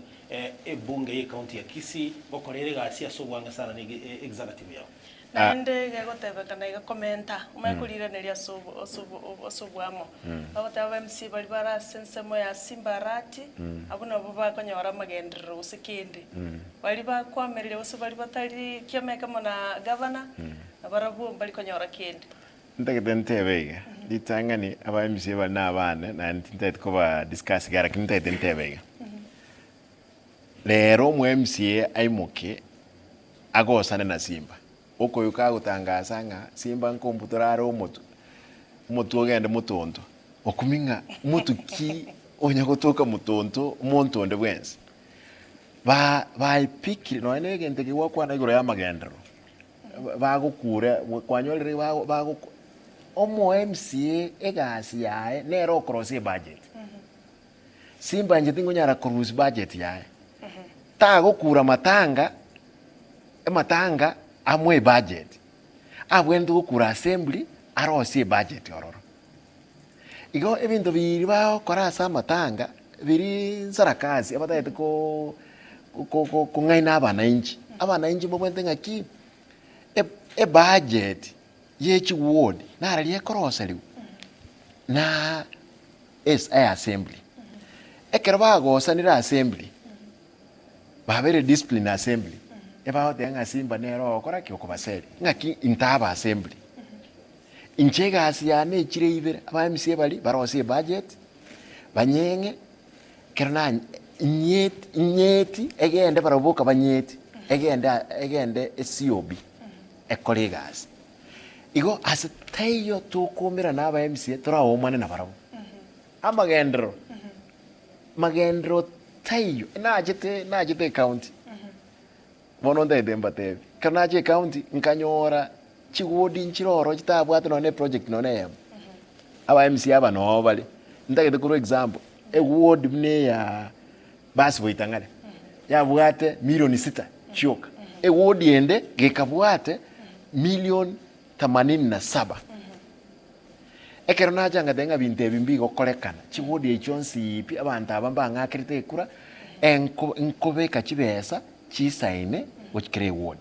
ebunge y'ecounty ya Kisii gokora ere egasi ase obwange sana na executive yao. Naende gegotebekana iga komenta, omanye koriraneria ase obo ase obo ase oboamo. Bagoteba aba MC baria bare ase ensemo ya Simba Arati, abwo nabwo bakonyora amagenderero gose kende. Baria bakwamereria gose baria batari kiama ekemo na gavana, nabarabwo mbari konyora kende. Ntagete ntebe iga, ritang'ani aba MCA bare na abane naende tintagete koba discuss iga lakini ntagete ntebe iga. Rero omo MCA aimoke agosane na Simba, okoyio kagotangasa ng'a Simba nkombutora are omotwe, omotwe ogende motonto, okumia ng'a motwe ki onya gotoka motonto omonto onde bwensi. Ba baepikire nonya na egento eke gwakwana igoro y'amagenderero, bagokura kwanyorire bago bagoku omo MCA egasi yaye nere okorosia ebudget. Simba inche tingonyara korusia budget yaye, tagokura matanga, ematanga amoe ebudget, abwenerete gokura assembly arosie ebudget ororo. Igo ebinto biria bagokora ase amatanga, biria sarakasi abatagete ko ko kong'aina abananchi, abananchi mbabwenerete ng'aki, ebudget ye chiward nararia ekoroserigwa na ase eassembly. Ekero bagosanire assembly, babeire discipline assembly, ebagoteba ng'a simba nere ogokora ki? Okobaseria. Ng'aki intaba assembly. Inche egasi yane echire ibere, aba MCA baria barosie ebudget, banyeng'e, ekero na nyeti nyeti egende barabwo boka banyeti, egende aa egende eCOB ekore egasi. Igo ase taiyo tokomerana aba MCA toraomane nabarabwo. Amagenderero, magenderero taiyo, nachete nachete ecounty. Bono ntaete mbatebi, ekero nacha ecounty nkanyora chigodi nchire ororo chitabwate nonye na eproject nonye na eyemo. Aba MCA aba noo bare, ntagete korwa example, eward buna eya basi Boitang'are, yabwate milioni sita chioka, eward ende gekabwate milioni themanini na saba. Ekero nacha ngateba ng'a binto ebi mbigokorekana, chiwodi echi chionsi pi, abanto aba mbang'akerete ekura, enko nkobeka chibesa chisaine gochia kera ewodi.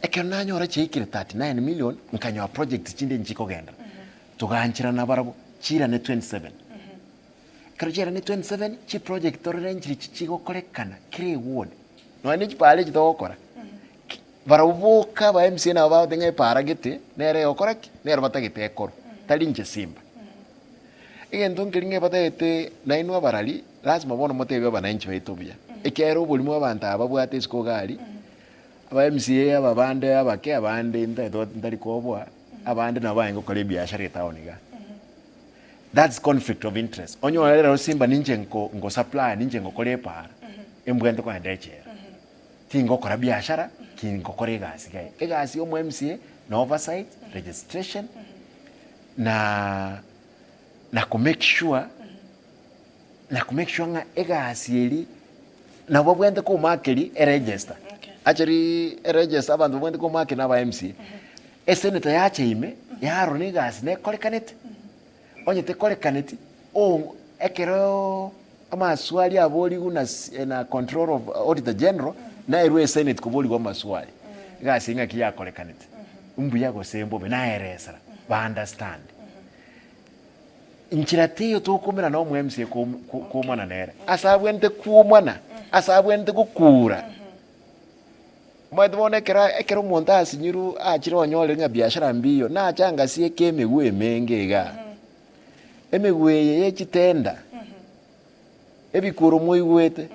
Ekero nanyora chiaikire 39 million, nkanyora projects chinde nchikogenderera, togancherana barabwo, chiirane 27. Ekero chiairane 27, chiproject torore nchiri chigokorekana kera ewodi, nonya na echipara echi togokora, ki barabwo boka aba MCA nabo bagoteba ng'a epara gete, nere egokora ki? Nero batagete ekorwe, tari inche simba. Egento nkeri ng'a batagete nainwe abarari, lazima bono motebie abananchi baito buya, ekiagera oborimo abanto aba babwate isiko iga aria, aba MCA aba bande abake abande ntagete ntari koboa, abande nabo barenge gokora ebiashara etown igaa. That's conflict of interest. Onyore rero simba ninche nko nko supply ninche ngokora epara, embwente kogenda echela. Tingokora biashara, kingokora egasi iga. Egasi ya omo MCA na oversight, registration, na na ko make sure, na ko make sure ng'a egasi eria nabo babwenerete komakeria eregister. Okay. Actually eregister abanto babwenerete komakeria na aba MCA. Esenator yacha ime, yarora na egasi nekorekanete, onye tekorekaneti, o ekeroo amaswali aborigwe na si na controller of auditor general, naerwe esenate koborigwa amaswali, egasi eye ng'aki yakorekanete, mbuya gose mbobe, naeresera, ba understand. Nchera teiyo tokoumera na omo MCA koumana nere. Ase abwenerete koumana, ase abwenerete gokura. Omanyete bono ekero ekero omonto asinyirwe achire onyorire ng'a biashara mbiyo, nache angasieke emegwe emenge igaa. Emegwe eye ye chitenda, ebikuro moigwete,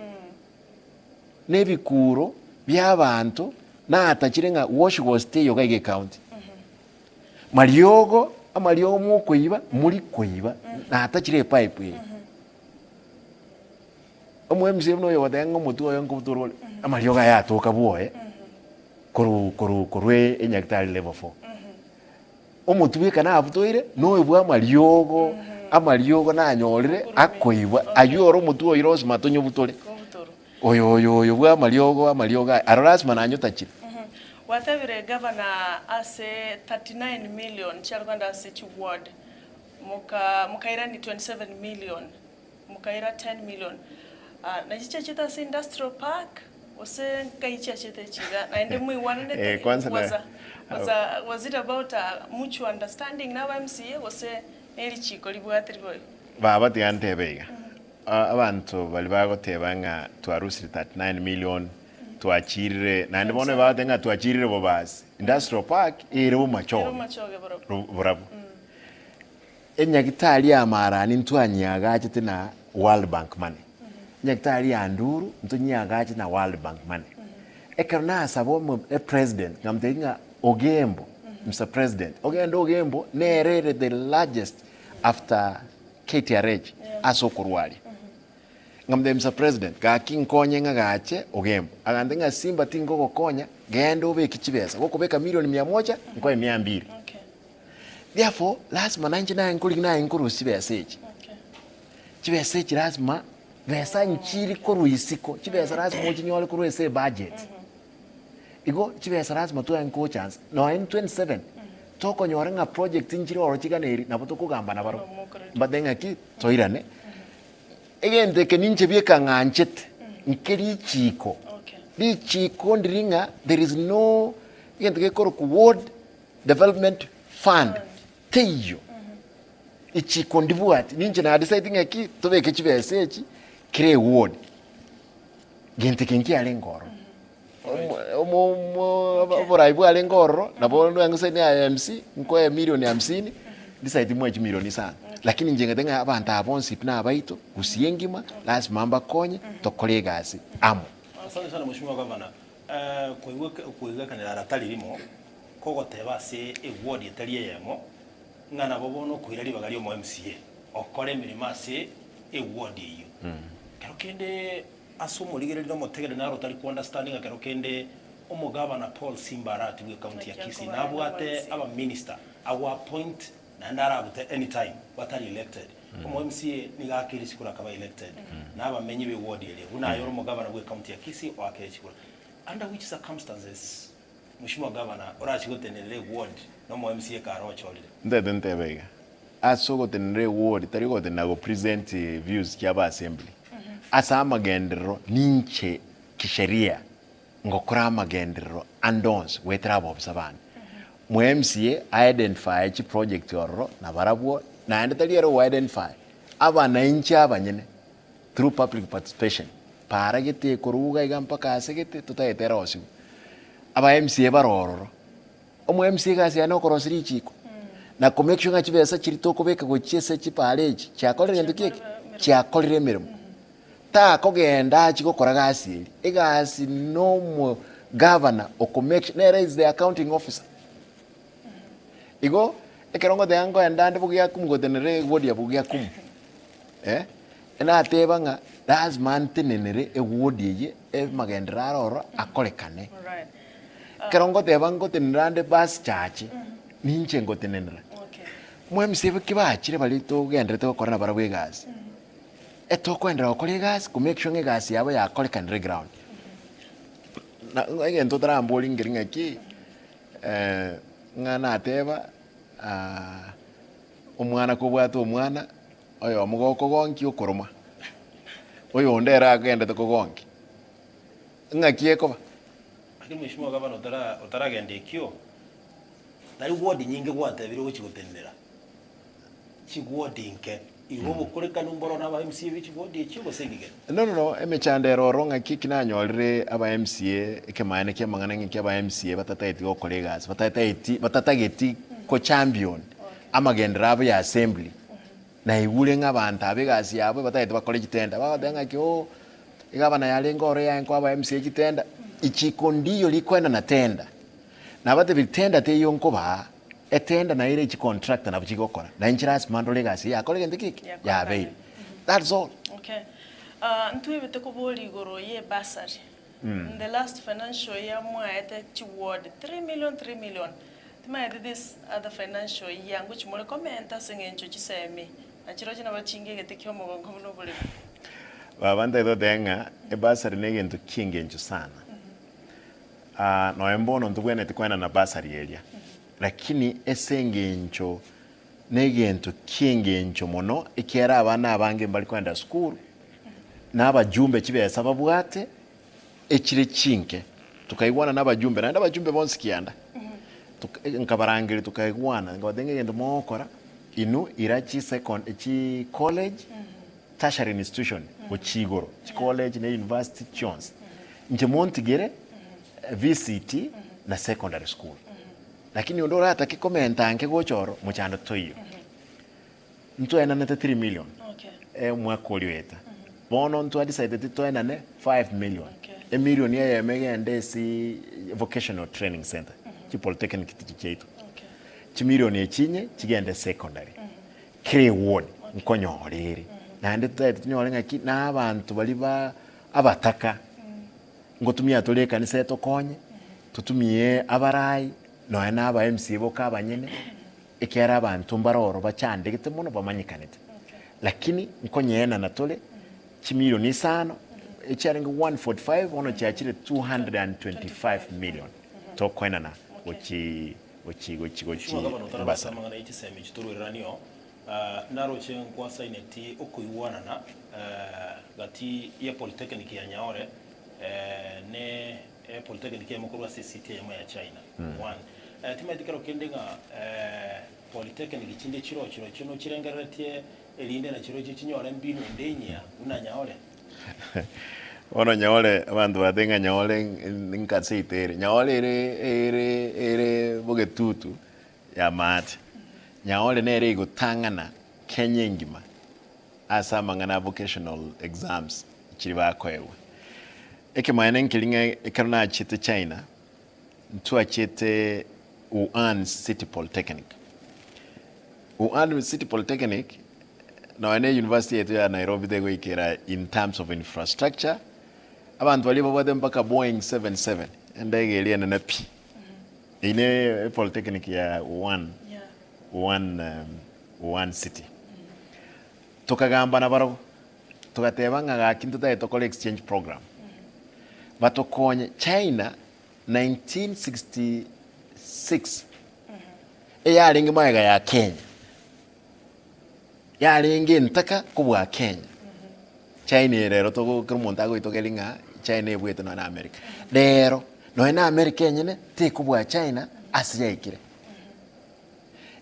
na ebikuro bia abanto natachire ng'a wash gose teiyo iga iga ecounty. Mariogo, amariogo mokoiba, mori koiba, natachire epipe eye. Omo MCA buna oyo ogoteba ng'a omotwe oye nkobutora ore, amariogo aya atoka bwoye, korwa korwa korwa enyagitari level four. Omotwe bweka nabutoire, na oyo bwa amariogo, amariogo nanyorire akoibwa, aywo ore omotwe oywo lasima tonyobutore. Oyo oyo oyo bwa amariogo amariogo aya, aro lasima nanyotachire. Gwatebire gavana ase 39 million chiarwanda ase chi ward moka mokairani 27 million mokaira 10 million ah nachi chiachete ase industrial park gose nkai chiachete chiga naende moigwananete Eh, kwanza na- was a was a was it about a mutual understanding na aba MCA gose ne richiko ribwate riboigo? Baba tiga ntebe iga, abanto baria bagoteba ng'a twarusire 39 million, twachirire, naende bono ebagoteba ng'a twachirire bobasi, industrial park ere Ere bomachoge omachoge borobwo. borabwo. Enyagitari ya Marani ntwanyiagachete na World Bank money, enyagitari ya Nduru ntonyiagachete na World Bank money. Ekero nasaba omo epresident nkamotebia ng'a Ogembo, Mister President, ogende Ogembo nere ere the largest after KTRH ase okorwaria. Nkamotebia Mister President, gaki nkonye ng'agache Ogembo. Agantebia ng'a Simba tinkogokonya, genda obeke chibesa, gokobeka milioni mia moja, nkoe mia mbiri. Okay. Therefore, lasima nainche naye nkorigia naye nkorusia chibesa echi. Okay. Chibesa echi lasima, besa nchiri korwa isiko, chibesa lasima ochinyore korwa ase ebudget. Igo chibesa lasima twaye nkocha nse, nonya in 27, tokonyora ng'a project nchire oro chiganeri nabo tokogamba nabarobwo. Mbate ng'aki, toirane, egento eke ninche bieka ng'anchete, nke richiko, Okay. richiko ndiri ng'a there is no egento gekorokwa ward development fund teiyo. Richiko ndibwati, ninche na decide ng'aki, tobeke chibesa echi kera eward. Gento eke nkiarenge ororo. Omo- omo- omo- oborai bwarenge ororo, nabo nang'use ne aye MC, nkoe milioni hamsini, decide moe chimilioni isano. Lakini inche ng'ete ng'a abanto aba bonsi pi nabaito, gusii engima, lasima mbakonye, tokore egasi amo. Asante sana Mheshimiwa Gavana. Eh, koigwa koigekanera ara tari rimo, kogoteba ase eward etari eyemo, ng'a nabo bono okoira ribaga ria omo MCA, okore emeremo ase eward eyio. Kero kende ase omorigereria na omotegereri naro otari ko understand ng'a kero kende omogavana Paul Simba Arati bwe county ya Kisii nabwate abaminister ago appoint naende arabute anytime batari elected. Omo MCA nigo akeire chikura akaba elected na abamenyi be ward eria buna aye ore omogavana bwe county ya Kisii oakeire chikura. Under which circumstances Mheshimiwa Gavana orachi gotenerera eward na omo MCA kare ochorire? Ntete ntebe iga, ase ogotenenera eward tari gotenena go present views chia aba assembly. Ase amagenderero ninche kisheria ngokora amagenderero ande onsi goetera abobisa bane. Mo MCA a identify chiproject ororo nabarabwo naende tari ere ogo identify, abanainchi abanyene through public participation para gete koruga iga mpaka ase gete totagete erosiwe. Aba MCA bare ororo, omo MCA egasi yaye nokorosia richiko na ko make sure ng'a chibesa chiria tokobeka gochia ase chipara echi chiakorire gento ki eke? Chiakorire emeremo. Takogenda achie gokora gasi eria, egasi na omo governor oko make sure, nere is the accounting officer. Igo, ekero ngoteba nkoenda ande bogiakumu gotenenera eward ya bogiakumu, eh, nateba ng'a lazima ntenenere eward eye amagenderero aro ororo akorekane. Alright. Ekero ngoteba ngotenenera ande bus chache, ninche ngotenenera. Okay. Mo MCA ki bachire baria togenderete gokora nabarabwo egasi, etokoenderera gokora egasi ko make sure ng'a egasi yabo yakorekanire ground. Na egento otaramborie nkeri ng'aki, ng'a nateba omwana kobwate omwana, oyomo gokogonkia okoroma, oyonde ere agendete kogonkia, ng'aki ekoba? Lakini mheshimiwa gavana otara otaragenda ekio, nari ward nyinge gwatebire ogochi gotenenera. Chiwodi inke. Igo obokorekanu mboro na aba MCA be chiwodi echio gose ng'igere? No no no, emechando ere ororo ng'aki eki nanyorire aba MCA ekemaene kia amang'ana ng'aki aba MCA batatageti gokora egasi, batatageti batatageti ko champion amagenderero abo ya assembly. Naigure ng'a abanto aba egasi yabo batagete bakore chitenda, bagoteba ng'aki ooh, egavana yarenge oro yaye nkoa aba MCA chitenda, ichiko ndiyo rikoenana tenda. Nabatebirie tenda teiyo nkobaa, Etenda naye ere chicontractor nabo chigokora, na inche lasima ndore egasi eye yakora egento ki eke? Yabeire. That's all. Okay. Ah, ntwebete koboria igoro ye bursary. In the last financial year mwaete chiward 3 million, 3 million. Timaeti this other financial year ngochi more komenta ase eng'encho chisemi nachirochio nabo chinga egete kia omogongo buna oboremo. Baba ntagete goteba ng'a ebursary na egento kia engencho sana. Nonya mbono ntobwenereti koenana bursary eria, lakini ase engencho negento ki'engencho mono ekiagera abana abange mbari kogenda sukuru, na abajumbe chibesa babwate echire chinke. Tokaigwana na abajumbe, naende abajumbe bonsi kianda, toka nkabarangeria tokaigwana, nkabatebia ng'a egento mogokora, inwe ira chisecond chicollege, tertiary institution gochia igoro, chicollege na university chionsi, inche montigere VCT na secondary school. Lakini onde oratake komenta nke gocha oro, mochando toiyo. Ntwaenanete 3 million omwaka oria oeta. Bono ntwa decideti toenane 5 million. Emilion eyemo egende ase vocational training center, chipolytechnic tichi chiaito. Chimilion echi inye chigende secondary. Kera eward nkonyora ere. Naende totaete tonyore ng'aki na abanto baria ba abataka ngotumia tore ekanisa etokonye, totumie abarai, nonya na aba MCA boka abanyene, ekiagera abanto mbare oro bachandegete mono bamanyekanete. Lakini nkonyeenana tore chimilion isano, echiarenge 145 bono chiachire 225 million tokoenana gochi gochi gochi gochi Mheshimiwa Gavana otarabasa Mombasa. amang'ana ye chisemi echi torwereranio, naroche nkwasaineti okoigwanana gati ye polytechnic ya Nyaore ne polytechnic eyemo korwa ase ecity eyemo ya China. One, timaeti kero kende ng'a polytechnic chinde chiro chirochio nochirengereretie erinde nachirochio chinyore mbinu ende enyia buna Nyaore? Bono Nyaore, abanto batebe ng'a Nyaore nka seito ere. Nyaore ere ere ere bogetutu ya maate. Nyaore nere egotang'ana Kenya engima ase amang'ana a vocational exams chiria bakoegwa. Ekemanyererio nkeri ng'a ekero nachete China, ntwachete Wuhan City Polytechnic. Wuhan City Polytechnic nonya ne university yaito ya Nairobi tegoikera in terms of infrastructure, abanto baria babwate mpaka Boeing 77 endege eria enene pi. Eyio ne polytechnic ya Wuhan, Wuhan, Wuhan City. Tokagamba nabarabwo, togateba ng'a gaki ntotagete tokore exchange program, batokonye China 1966 eyarenge magega ya Kenya, yarenge entaka kobua Kenya. China eye rero togo kera omonto agoitogeria ng'a China ebwete nonya na America. Rero, nonya na America enyene tekobua China ase yaikire.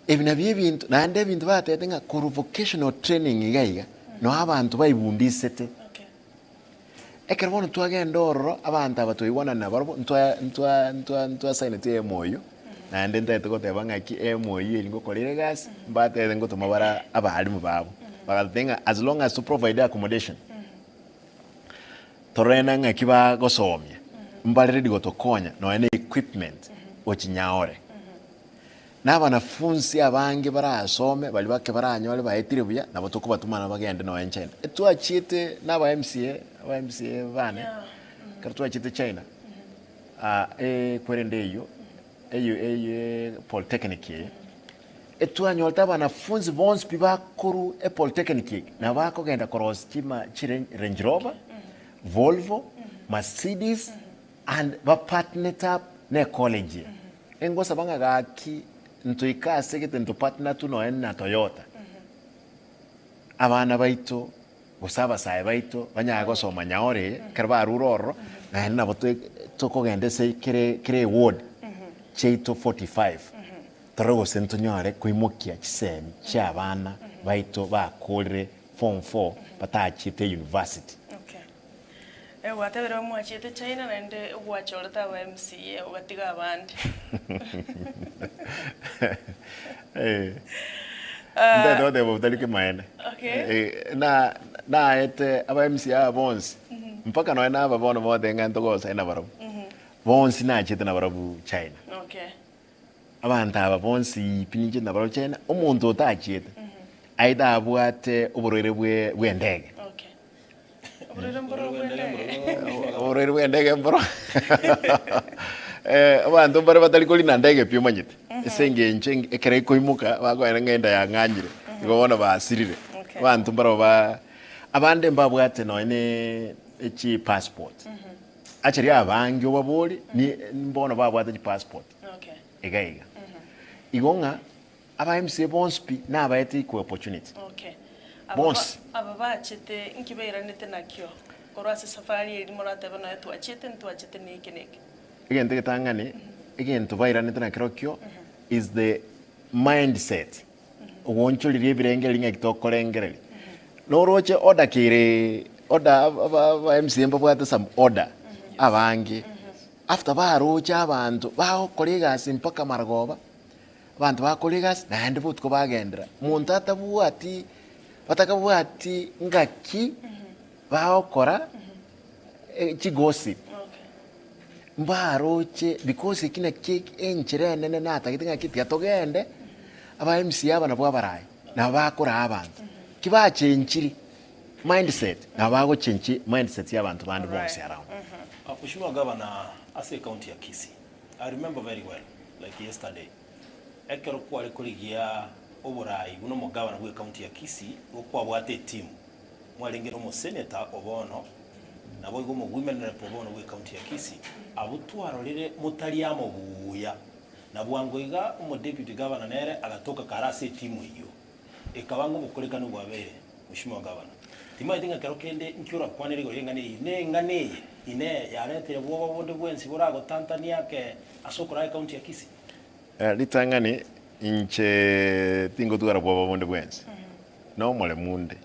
Ebi nabio ebinto, naende ebinto batebete ng'a korwa vocational training iga iga, noo abanto baibundisete. Ekero bono twagenda ororo, abanto aba twaigwanana nabarobwo, ntwa ntwa ntwa ntwasaineti MOU, naende ntagete goteba ng'aki MOU eri ngokorera egasi, mbatebete ngotoma bare abalimu babo. Bagatotebia ng'a as long as to provide accommodation, torore na ng'aki bagosomia, mbare ready gotokonya nonya na equipment ochinyaore. Na abanafunsi abange barasome, baria bake baranyore baetire buya, nabo tokobatuma nabo bagende nonya China. Etwachiete na aba MCA, aba MCA bane, ekero twachiete China, ekwerende eyio, eyio eyio polytechnic eye, etwanyorete abanafunsi bonsi pi bakorwa epolytechnic eye, nabo bakogenda korosia chima chire Range Rover, Volvo, Mercedes, And bapartnete up ne college eye. Engosaba ng'a gaki ntoike ase gete ntopartner tu nonya na Toyota. Abana baito gose abasae baito banyare gosoma nyaore eye ekero barure ororo naende nabo tokogenda ase kere kere eward chiaito 45 torore gose ntonyore koimokia chisemi chia abana. baito bakorire form four batachiete university. Okay. Eh, gwatebire mwachiete China naende gwachorete aba MCA ogatiga abande. Eh, Ntaete goteba obotari kemaene. Okay. Eh, na naete aba MCA aba bonsi mpaka nonya naba bono bote ng'a ntogosae nabarabwo bonsi nachete nabarabwo China. Okay. Abanto aba bonsi pi ninche nabarabwo China, omonto otachiete aye tabwate oborwaire bwe bw'endege. Okay. Oborwaire mboro bw'endege. Oborwaire bw'endege mboro. Eh, abanto mbare batari korina ndege pi omanyete. Ase eng'encho eng- ekero ekoimoka bakoenda ng'a enda yang'anyire, igo bono basirire. Okay. Abanto mbaro ba abande mbabwate nonye ne echipassport. Actually abange obabori ni mbono babwate chipassport Okay. iga iga. Igo ng'a aba MCA bonsi pi nabaete equal opportunity. Okay. Aba Bonsi. ba- aba bachete nki bairanete nakio korwa ase safari eria moratebe nonya twachete ntwachete na eke na eke. Egento egetang'ani, egento bairanete nakerokio is the mindset, ogoonchoreria ebirengererio ng'aki tokorengereria. Noroche order kere order aba aba MCA mbabwate some order abange, after baroche abanto bagokora egasi mpaka marogoba, abanto bakora egasi naende botuko bagendera. Monto atabwati batakabwati ngaki bagokora chigossip, mbaroche because eki naki enchera enene natagete ng'aki tiga togende, aba MCA aba nabwo abarayi, nabo bakoraa abanto. Ki bachenchiri mindset, nabo bagochenchi mindset ya abanto bande bonsi around. Mheshimiwa Governor, ase ecounty ya Kisii, I remember very well like yesterday, ekero kware korigia oborai buna omogavana bwe ecounty ya Kisii, igo kwabwate etimu, mwarenge na omosenator o bono, naboigo omowomen rep o bono bwe ecounty ya Kisii, abwo twarorire motari amo buya, na bwango iga omodeputy governor nere agatoka kare ase etimu eyio, ekaba ng'a obokorekanu bwabeire. Mheshimiwa Gavana, timaeti ng'a kero kende nki orakwanere igoro y'eng'ana eyio, na eng'ana eye inee yaretire bwoba bonde bwensi boragotantanie ake ase okoraa ecounty ya Kisii? Ritang'ani inche tingotwara bwoba bonde bwensi, nomoremu nde,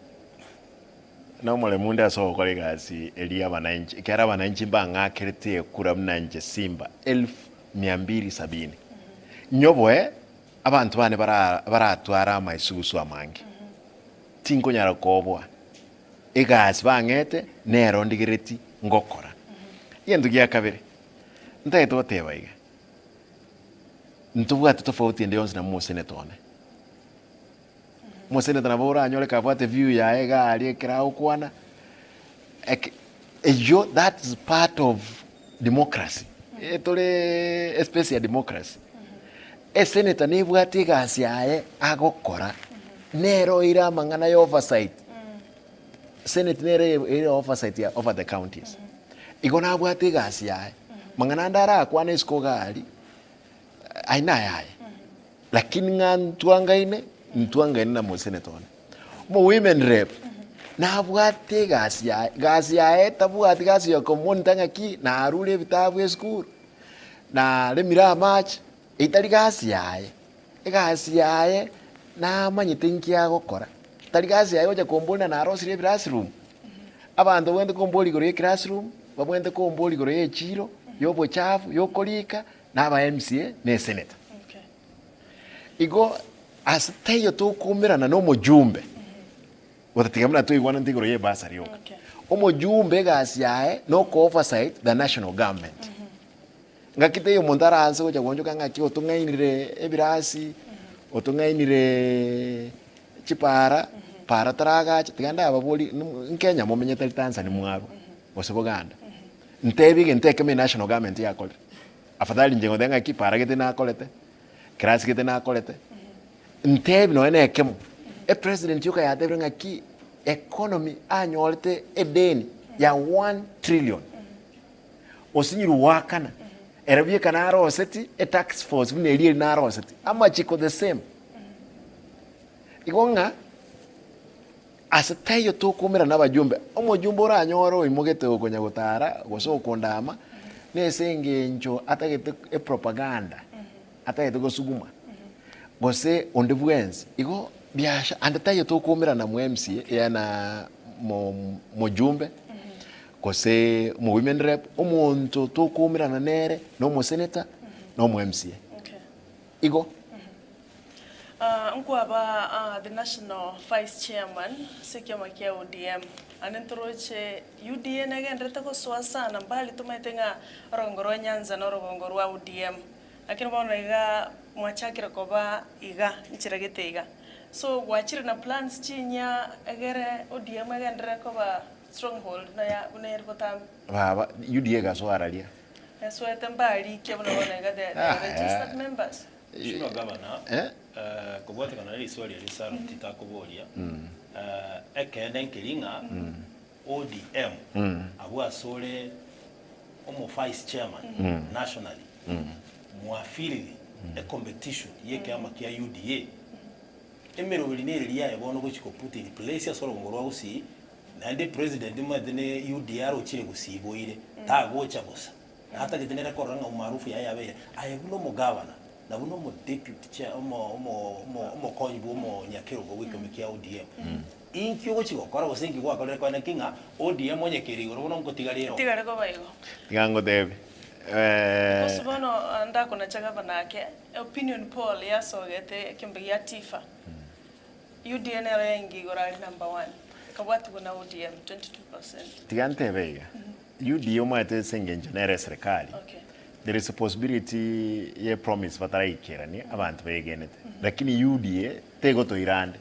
nomoremu nde ase ogokora egasi eria y'abananchi, ekiagera abananchi mbang'akerete ekura buna inche simba elfu mia mbili sabini. Nyoboe abanto bane bara baratware amaisugusu amange. Tinkonyara koboa, egasi bang'ete nero ndigereti ngokora. Egento gia kabere, ntagete goteba iga, ntobwate tofauti ende yonsi na moseneta one. Omoseneta nabo oranyore kabwate view yaye iga aria ekero agokwana, eke eywo that is part of democracy, tore espace ya democracy. Esenator nebwate egasi yaye agokora, nere oire amang'ana ya oversight, senate nere ere oversight ya over the counties. Igo nabwate egasi yaye, mang'ana ande arakwane isiko iga aria, ayio nayaye, lakini ng'a ntwangaine, ntwangaine na omosenator one. Omo women rep, nabwate egasi yaye, gasi yaye tabwati gasi ya komonitor ng'aki narure ebitabu esukuru, naremire amache. Etari gasi yaye, egasi yaye namanyete nki agokora. Tari gasi yaye gocha komboria ng'a narosirie ebirasirumu. Abanto babwenerete komboria igoro ya eclassroom, babwenerete komboria igoro ya echiro, ya obochafu, ya okorika, na aba MCA na esenator. Igo ase taiyo tokoumerana na omojumbe, gotatiga buna toigwananete igoro ya ebasari yoka. Omojumbe egasi yaye na oko oversight the national government. Ngaki teiyo omonto araanse gocha goonchoka ng'aki otong'ainire ebirasi, otong'ainire chipara, para taragacha, tiga ndababori nkenya momenyete tari Tanzania mwarwa, gose Buganda. Ntebi egento ekemo enational government yakorire. Afadhali inche ngoteba ng'aki para gete nakorete, class gete nakorete, ntebi nonye na ekemo, epresident yoka yatebire ng'aki economy anyorete edeni ya one trillion. Osinyirwe goakana, ere bweka naroseti etax force buna eria eri naroseti, amachiko the same. Igo ng'a ase taiyo tokoumera na abajumbe, omojumbe oranyore oimogete okonya gotara gose okondama, na ase eng'encho atagete epropaganda, atagete gosuguma, gose onde bwensi, igo. Biasha ande taiyo tokoumerana mwa MCA yana mo mojumbe gose omo women rep, omonto tokoumerana nere na omosenator na omo MCA. Okay. Igo. Ah, nkwaba ah, the national vice chairman ase ekiama kia ODM. Ande ntoroche UDA negenderete gosoa sana mbali tomaete ng'a orogongo rwa Nyanza na orogongo rwa ODM. Lakini bono iga mwachakire koba iga nchera gete iga. So gwachire na plans chinyia egere ODM egenderere koba stronghold buna ya buna ere botambe. Baba, UDA egasoa araria. Esoete mbarikia buna bono iga they they are registered members. Mheshimiwa Gavana, Eh? eh, kobwatekana na riswali eria Sarah Ontito akoboria, eh, ekeene nkeri ng'a ODM abwo asore omo vice chairman nationally, mwafiriri ecompetition yekeama kia UDA, emeroberi nere yaye bono gochi ko put in place ase orogongo rwa Gusii, naende president omanyete ne UDA arochire Gusii boire, tagocha bosa. Natagete nere korora ng'a umaarufu yaye yabeire aye buna omogavana, na buna omo deputy chair omo omo omo omokonyi bwa omonyakerogo bw'ekiombe kia ODM. Inki ogochi gokora gose inki gwakorire konya naki ng'a ODM onye kere igoro bono nkotigara ere oo? Tigare koba igo. Tiga ngotebie eh, Because bono ndakonacha gavana ake, opinion poll yasogete ekiombe gia Tifa, UDA nero yaingia igoro aria number one, ekabwatigwa na ODM 22%. Tiga ntebe iga, UDA omanyete ase engencho nere eserikali, Okay. there is a possibility ye promise bataraikerania abanto begenete, lakini UDA tegotoira ande.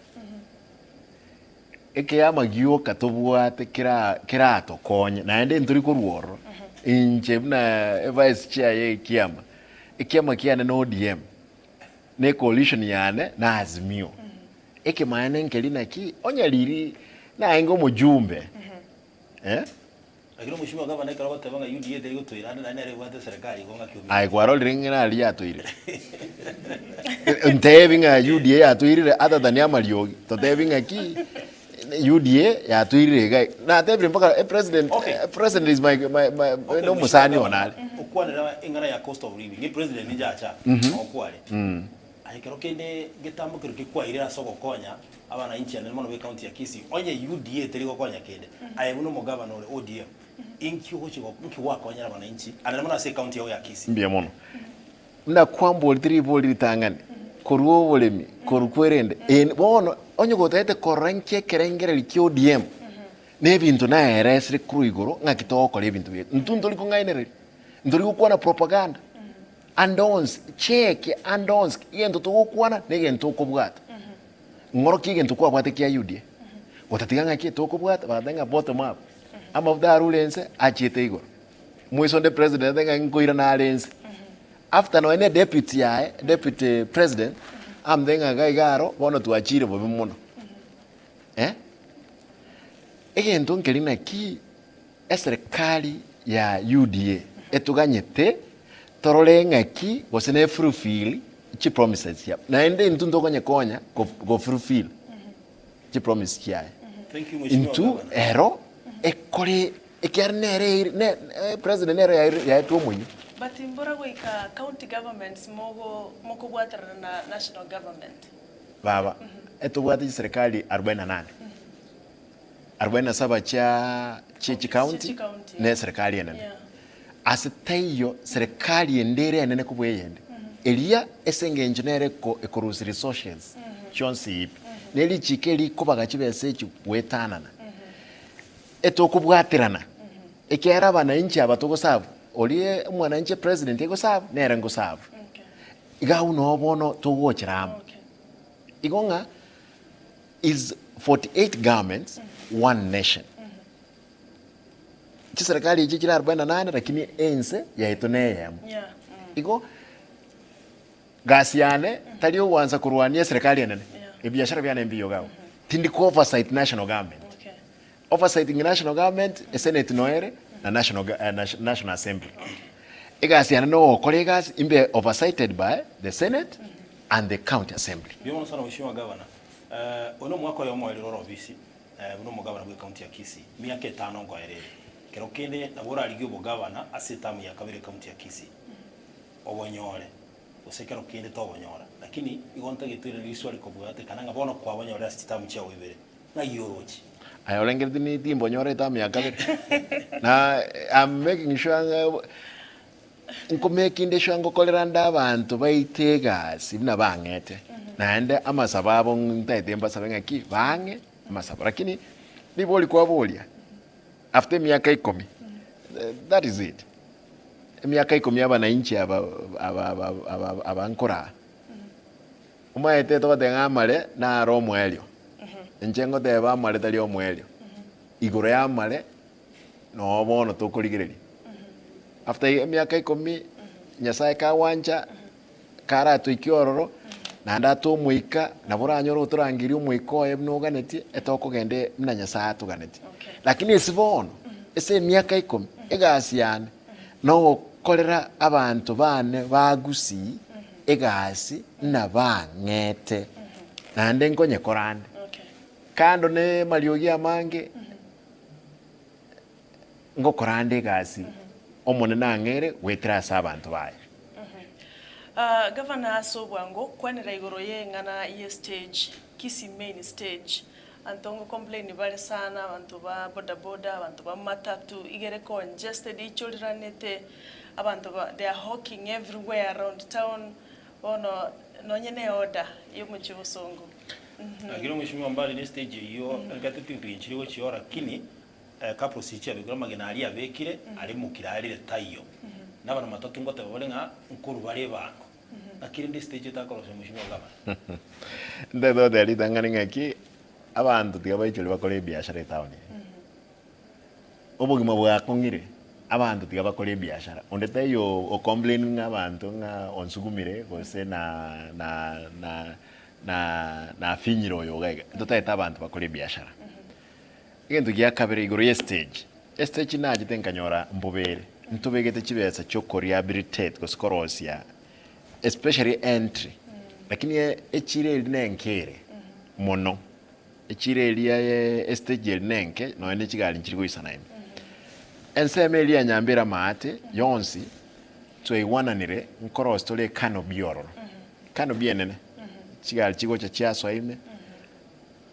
Ekeama gioka tobwate kera keratokonye naende ntori korwa ororo, inche buna evice chair ya ekiama, ekiama kiane na ODM, na ecoalition yane na Azimio. Ekemaene nkeri naki, onye riria naenge omojumbe eh. Lakini omosubao gavana ekero agoteba ng'a UDA teri gotoira ande naende nere ebwate eserekari igo ng'aki omino. Aye kwarorire ng'a naria yatoirire? Ntebi ng'a UDA yatoirire other than amariogi, totebi ng'aki UDA yatoirire iga. Natebire mpaka e president, Okay. eh, president is my, my, my, Okay, no omosani mheshimiwa one are. gavana, okwanera eng'ana ya cost of living, epresident ninche acha, okware. Aye kero kende getambo kero kekwaire ase ogokonya abananchi anene mono b'ecounty ya Kisii, onye UDA teri gokonya kende, aye buna omogavana ore ODM, inki ogochi go inki gwakonyera abananchi anene mono ase ecounty yao ya Kisii? Mbuya mono. Buna kwamborete ribori ritang'ani, korwa oboremi, korwa kwerende, ee bono onye gotagete korora inki ekerengererio kia ODM, na ebinto naeresire korwa igoro ng'aki togokora ebinto biaito. Intwe ntori kong'ainereria, ntori gokwana propaganda. Ande onsi, cheki ande onsi, egento togokwana na egento okobwata. Ng'orokia egento kwabwate kia UDA. Gotatiga ng'aki tokobwata, bagateba ng'a bottom up. Amafuta arure ense, achiete igoro. Moiso onde president atebe ng'a nkoirana are ense. After nonya ne deputy yaye, deputy president, amotebie ng'a iga iga aro, bono twachire bobe mono. Eh? Egento nkeri naki Eserekari ya UDA etoganyete torore ng'aki gose ne fulfill chi promises chiabo. Naende intwe ntokonyekonya go go fulfill chi promise chiaye. Thank you, Mheshimiwa Intwe Governor. ero ekore ekiagera nere eire ne eh, president nere yaire yaetwe omoyio. But mbora goika county governments mogo mokobwaterana na national government. Baba, etobwate chiserikali arobaini na nane. 47 chia chie chikaunti Chikaunti. ne eserikali enene. Yeah. Ase taiyo serikali ende ere enene kobua eyende. Eria ase engencho nere eko ekorusia resources chionsi pi. Ne richiko eri rikobaga chibesa echi goetanana. Etokobwaterana, ekiagera abananchi aba togoserve, oria omwananchi epresident egoserve, nere ngoserve. Okay. Iga abwo noo bono togochera amo. Okay. Igo ng'a is 48 governments, one nation. Chiserikali echi chire 48 lakini ense yaito neyemo. Yeah. Igo gasi yane tari ogwansa korwania eserikali enene. Yeah. Ebiashara biane mbiyo iga abwo. Tindi ko oversight national government. Okay. Oversighting national government, esenate noyo ere na national go- eh, nation- national assembly. Egasi yane nogokora egasi imbe oversighted by the senate and the county assembly. Mbuya mono sana Mheshimiwa Gavana. Eh, oyo nomwaka oyomo oerire ore ofisi eh, buna omogavana bwe county ya Kisii, miaka etano nkoera ere. Kero kende nabo orarigie obogavana ase etamu ya kabere county ya Kisii, obonyore. gose ekero kende tobonyora. Lakini igo ntagete oirane riswali kobwatekana ng'a bono kwabonyorire ase chitamu chiao ibere, ng'ai oroche? Aye orengeretie ni timbonyora etamu ya kabere? Na I'm making sure ng'a nkomakinde sure ngokorera nde abanto baite egasi buna bang'ete. Naende amasabo abo ntaete mbasabe ng'aki bang'e amasabo. Lakini ribori kwaboria after emiaka ikomi that is it. Emiaka ikomi abanainchi aba aba aba aba aba nkoraa. Omaete togoteba ng'a amare naro omoerio. Inche ngoteba amare tari omoerio. Igoro ya amare noo bono tokorigereria. After emiaka ikomi, Nyasaye kagwancha, karatoikie ororo, naende atoe omoika, nabo oranyore otorangerie omoika oye buna oganetie, etokogenda buna Nyasaye atoganetie. Lakini ase bono, ase emiaka ikomi, egasi yane, nogokorera abanto bane ba Gusii egasi nabang'ete, naende nkonyekora ande. Kando na amariogi amange, ngokora ande egasi Omonene ang'ere goetera ase abanto baye. Gavana ase obwango kwanera igoro y'eng'ana ye stage, Kisii main stage. Anto ngo complain bare sana abanto ba boda boda, abanto ba matatu, igere congested ichoriranete, abanto ba they are hawking everywhere around town, bono nonye ne order y'omochie bosongo. Lakini omweshimiwa mbali ne stage eyio engaki epikipiki nchiri gochia oo lakini Kapros echi abekire amagena aria abekire are mokire arire taiyo. Nabana matatu ngoteba bare ng'a nkorwa bare ebango. Naki rende estage etakorosia mweshimiwa gavana? Ntagete goteba ritang'ani ng'aki, abanto tiga baichore bakore ebiashara etown eye. Obogima bwakong'ire, abanto tiga bakore ebiashara. Onde taiyo o complain ng'a abanto ng'a onsugumire gose na na na na nafinyire oyo iga iga. Totagete abanto bakore ebiashara. Egento gia kabere igoro ye stage, estage nachete nkanyora mbobe ere, ntobegete chibesa chia okorehabilitate gose korosia especially entry, lakini echiro eria nenke ere mono, echiro eria ye estage eria nenke nonya ne chigari nchiri goisana ime. Ensemo eria ya Nyambera amaate yonsi twaigwananire nkorosia tore ecanopy ororo, ecanopy enene, chigari chigocha chiasoa ime.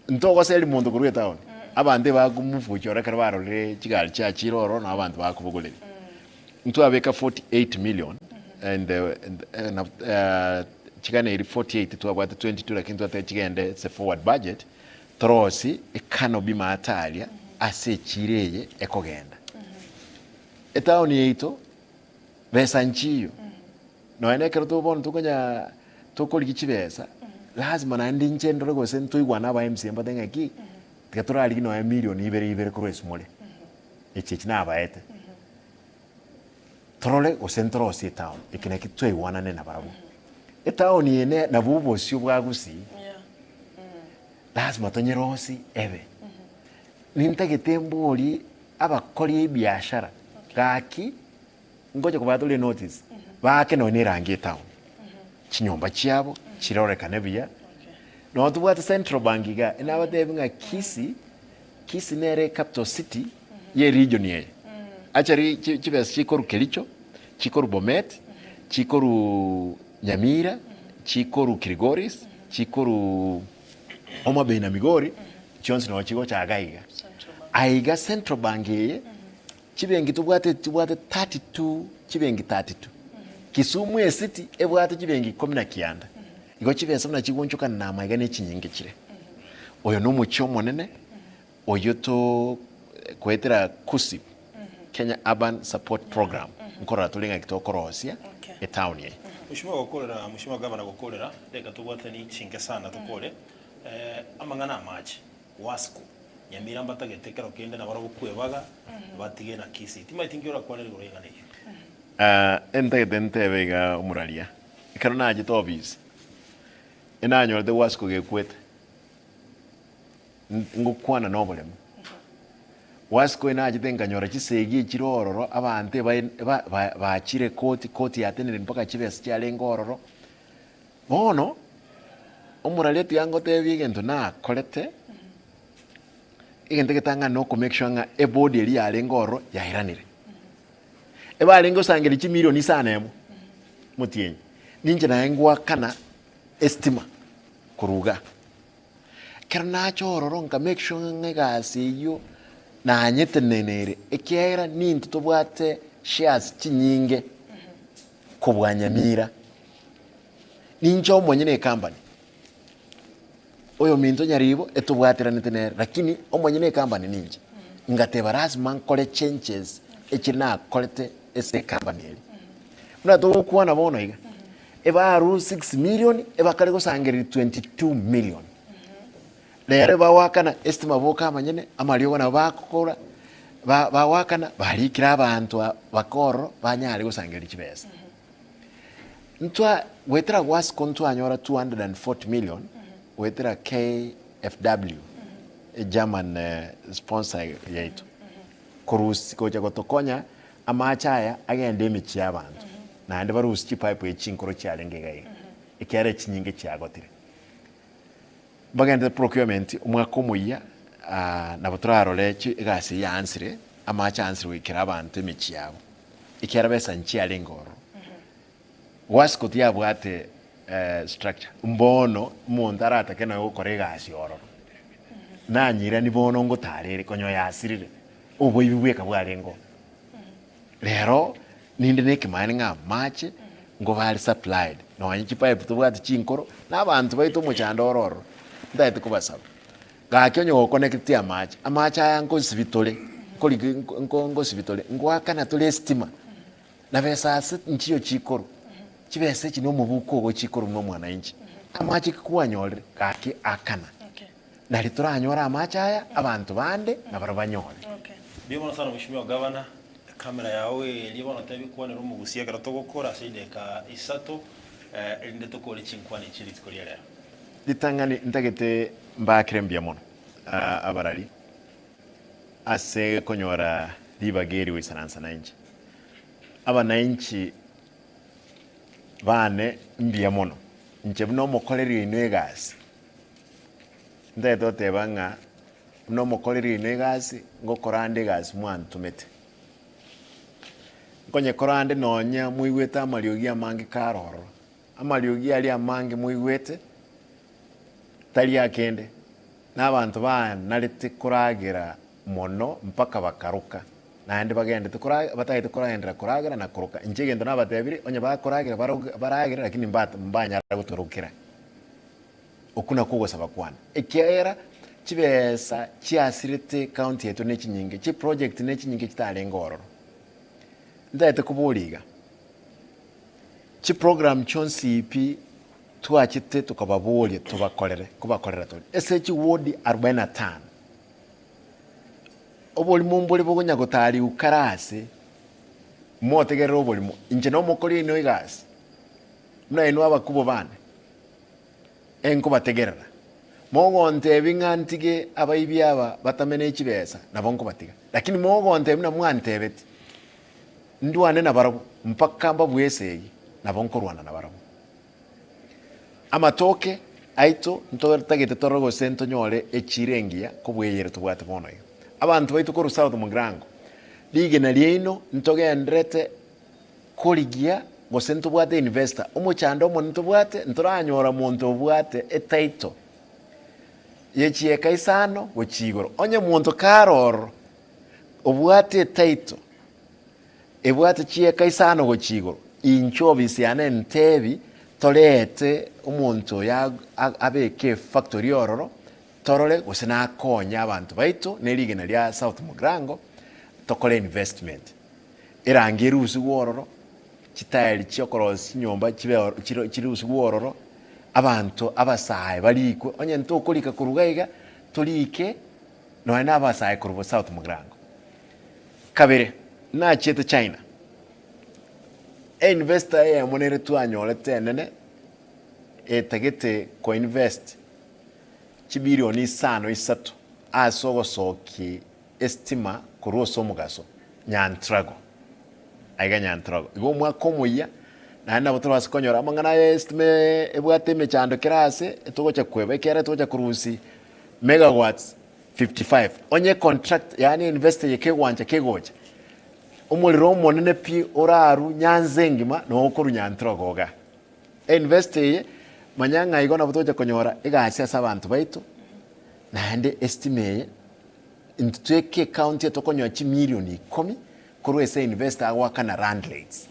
Ntogoseria monto korwa etown, abanto ebakomofuchora ekero barorire chigari chiachire ororo nabo abanto bakobogoreria. Ntwabeka 48 million in the in the na chigana eri 48 twabwate 22 lakini twateba chigende ase forward budget, torosie ecanopy maate aria ase echiro eye ekogenda. Etown yaito besa nchiyo. Nonya na ekero to bono tokonya tokorigia chibesa, lazima naende inche ndore gose ntoigwane aba MCA mbatebie ng'aki, tiga torarigie nonya million ibere ibere korwa ase more, echi echi nabaete, torore gose ntorosie etown, eke naki twaigwanane nabarabwo. Etown eye ne nabwo obosio bwa Gusii, lazima tonyerosie ebe. Nintagete mborie abakori ebiashara, gaki. Ngocha kobatora enotice, baake nonya na erangi etown, chinyomba chiabo chirorekane buya. Nonya tobwate Central Bank iga, nabatebi ng'a Kisii, Kisii nere ecapital city ye eregion eye. Actually chi chibesa chikorwa Kericho, chikorwa Bomet, chikorwa Nyamira, chikorwa Kilgoris, chikorwa Homa Bay na Migori, chionsi nonya chigocha iga iga. Aiga Central Bank eye. Chibenki tobwate tobwate 32 chibenki 32. Kisumu ecity ebwate chibenki ikomi na kianda. Igo chibesa buna chigonchokana na amaiga ne chinyinge chire. Oyo na omochie omonene oyio to koetera KUSIP, Kenya Urban Support Program, nkorora tore ng'aki tokorosia etown eye. Mheshimiwa gokorera, Mheshimiwa Gavana gokorera, reka tobwatani chinke sana tokore amang'ana amache. Wasco, Nyamira mbatagete kero kende nabarabwo kwebaga, batige na Kisii. Timaeti nki orakwanere igoro y'eng'ana eyio. Entagete ntebe iga omoraria, ekero nachete ofisi, enanyorete Wasco gekwete, ngokwana na oboremu. Wasco enachete nkanyora chisegi echire ororo, abanto ebae ba- ba- bachire koti, koti yatenenire mpaka chibesa chiarenge ororo. Bono, omoraria tiga ngotebie egento nakorete, egento egetang'ani na oko make sure ng'a ebodi eria yarenge ororo yairanire. Ebarenge gosangereria chimilioni isano emo, omotienyi. Ninche naye ngoakana estima korwa igaa. Ekero nacha ororo nka make sure ng'a egasi eyio nanyetenenere ekiagera nintwe tobwate shares chinyinge kobua Nyamira. Ninche omonyene ecompany, oyominto Nyaribo etobwateranete nere lakini omonyene ecompany ninche. Ngateba lazima nkore changes echire nakorete ase ecompany eria. Buna togokwana bono iga, ebarure 6 million ebakare gosangereria 22 million. Rero bagoakana estima boka amanyene, amariogo nabo bakokora, ba- bagoakana barikire abanto aba baka ororo banyare gosangereria chibesa. Ntwa goetera gwasiko ntwanyora 240 million goetera KFW, e German sponsor yaito, korusia gocha gotokonya amache aya agende emechie ya abanto, naende barusie chipipe echi chinkoro chiarenge iga iga, ekiagera echinyinge chiagotire. Mbagenderete procurement omwaka omoyia nabo torarore chi egasi eye yaansire, amache aansire goikera abanto emechie yabo, ekiagera besa nchiarenge ororo. Gwasiko tiyabwate structure, mbono omonto aratake nonya gokora egasi ororo, nanyirani bono ngotarere konya yasirire, oboibi bweka bwarenge oo. Rero ninde na ekemanyererio ng'a amache ngoba are supplied, nonye chipipe tobwate chinkoro, na abanto baito omochando ore ororo, ntagete kobasaba, gaki onye gokonecti amache, amache aya nkosibi tore, nkorigi nko nko nkosibi tore, ngoakana tore estima, na besa ase nchiyo chikorwa, chibesa echi na omobuko ogo chikorwa buna omwananchi, amache ki kwanyorire, gaki akana. Nari toranyore amache aya, abanto bande nabarabwo banyore. Mbuya mono sana Mheshimiwa Governor, ecamera yao eria bono tebi kwanera omogusia ekero togokora ase chidakika isato erinde tokore chinkwana echi rituko ria rero. Ritang'ani ntagete mbaakere mbuya mono abarari ase konyora ribaga eri goisaransa nainche. Abanainchi bane mbuya mono, inche buna omokoreri oino egasi. Ntagete goteba ng'a buna omokoreri oino egasi, ngokora ande egasi mwantomete. Nkonyekora ande nonya moigwete amariogi amange kare ororo, amariogi aria amange moigwete, tari akende, na abanto baanarete koragera mono mpaka bakaroka, naende bagendete kora batagete koragenderera koragera na koroka. Inche egento nabatebirie, onye bakoragera baroge baragere lakini mbat mbanyara gotorokera. Okwo nakwo ogosaba kwane, ekiagera chibesa chiasirete county yaito nechinyinge, chiproject nechinyinge chitarenge ororo. Ntagete koboria iga, chiprogram chionsi pi twachete tokababoria tobakorere, kobakorera tore ase chiward arubaini na tano, oborimo mbore bokonya gotariwa kare ase, motegerere oborimo, inche nomokori oino egasi, buna inwe abakubwa bane. Enkobategerera. Mogontebia ng'a ntige abaibi aba batame ne chibesa, nabo nkobatiga. Lakini mogontebia buna mwantebeti, ndwane nabarabwo mpaka mbabue esegi, nabo nkorwana nabarabwo. Amatoke aito ntotagete torore gose ntonyore echiro engiya kobua eyere tobwate bono iga. Abanto baito korwa South Mugirango, rigena riaino ntogenderete Korigia gose ntobwate investor, omochando omonene ntobwate ntoranyora monto obwate etitle ye chieka isano gochia igoro. Onye monto kare ororo obwate etitle ebwate chieka isano gochia igoro, inche ofisi yane ntebi torete omonto oyo abeke efactory ororo torore gose nakonye abanto baito ne rigena ria South Mugirango tokore investment. Erangi erusigwe ororo, chitaeri chi'okorosia chinyomba chibe oro chiro chirusigwe ororo, abanto abasae barikwe, onye ntokorika korwa iga iga, torike nonya na abasae korwa South Mugirango. Kabere, nachiete China, einvestor eyemo nere twanyorete enene, etagete koinvest chibilioni isano isato ase ogosokia Estima korwa ase omogaso, Nyantrago. Aiga Nyantrago. Igo omwaka omoyia, naende nabo torabase konyora amang'ana aya estima ebwate emechando kera ase, etogocha kweba ekiagera etogocha korusia megawatts 55. Onye econtract yaani einvestor eye kegwancha kegocha, omorero omonene pi orarwe Nyanza engima nogo okorwa Nyantrago igaa. Einvestor eye, manya ng'a igo nabo togocha konyora egasi ase abanto baito, naende estima eye, intwe tweke ecounty eye tokonyora chimilioni ikomi, korwa ase einvestor agoakana land rates.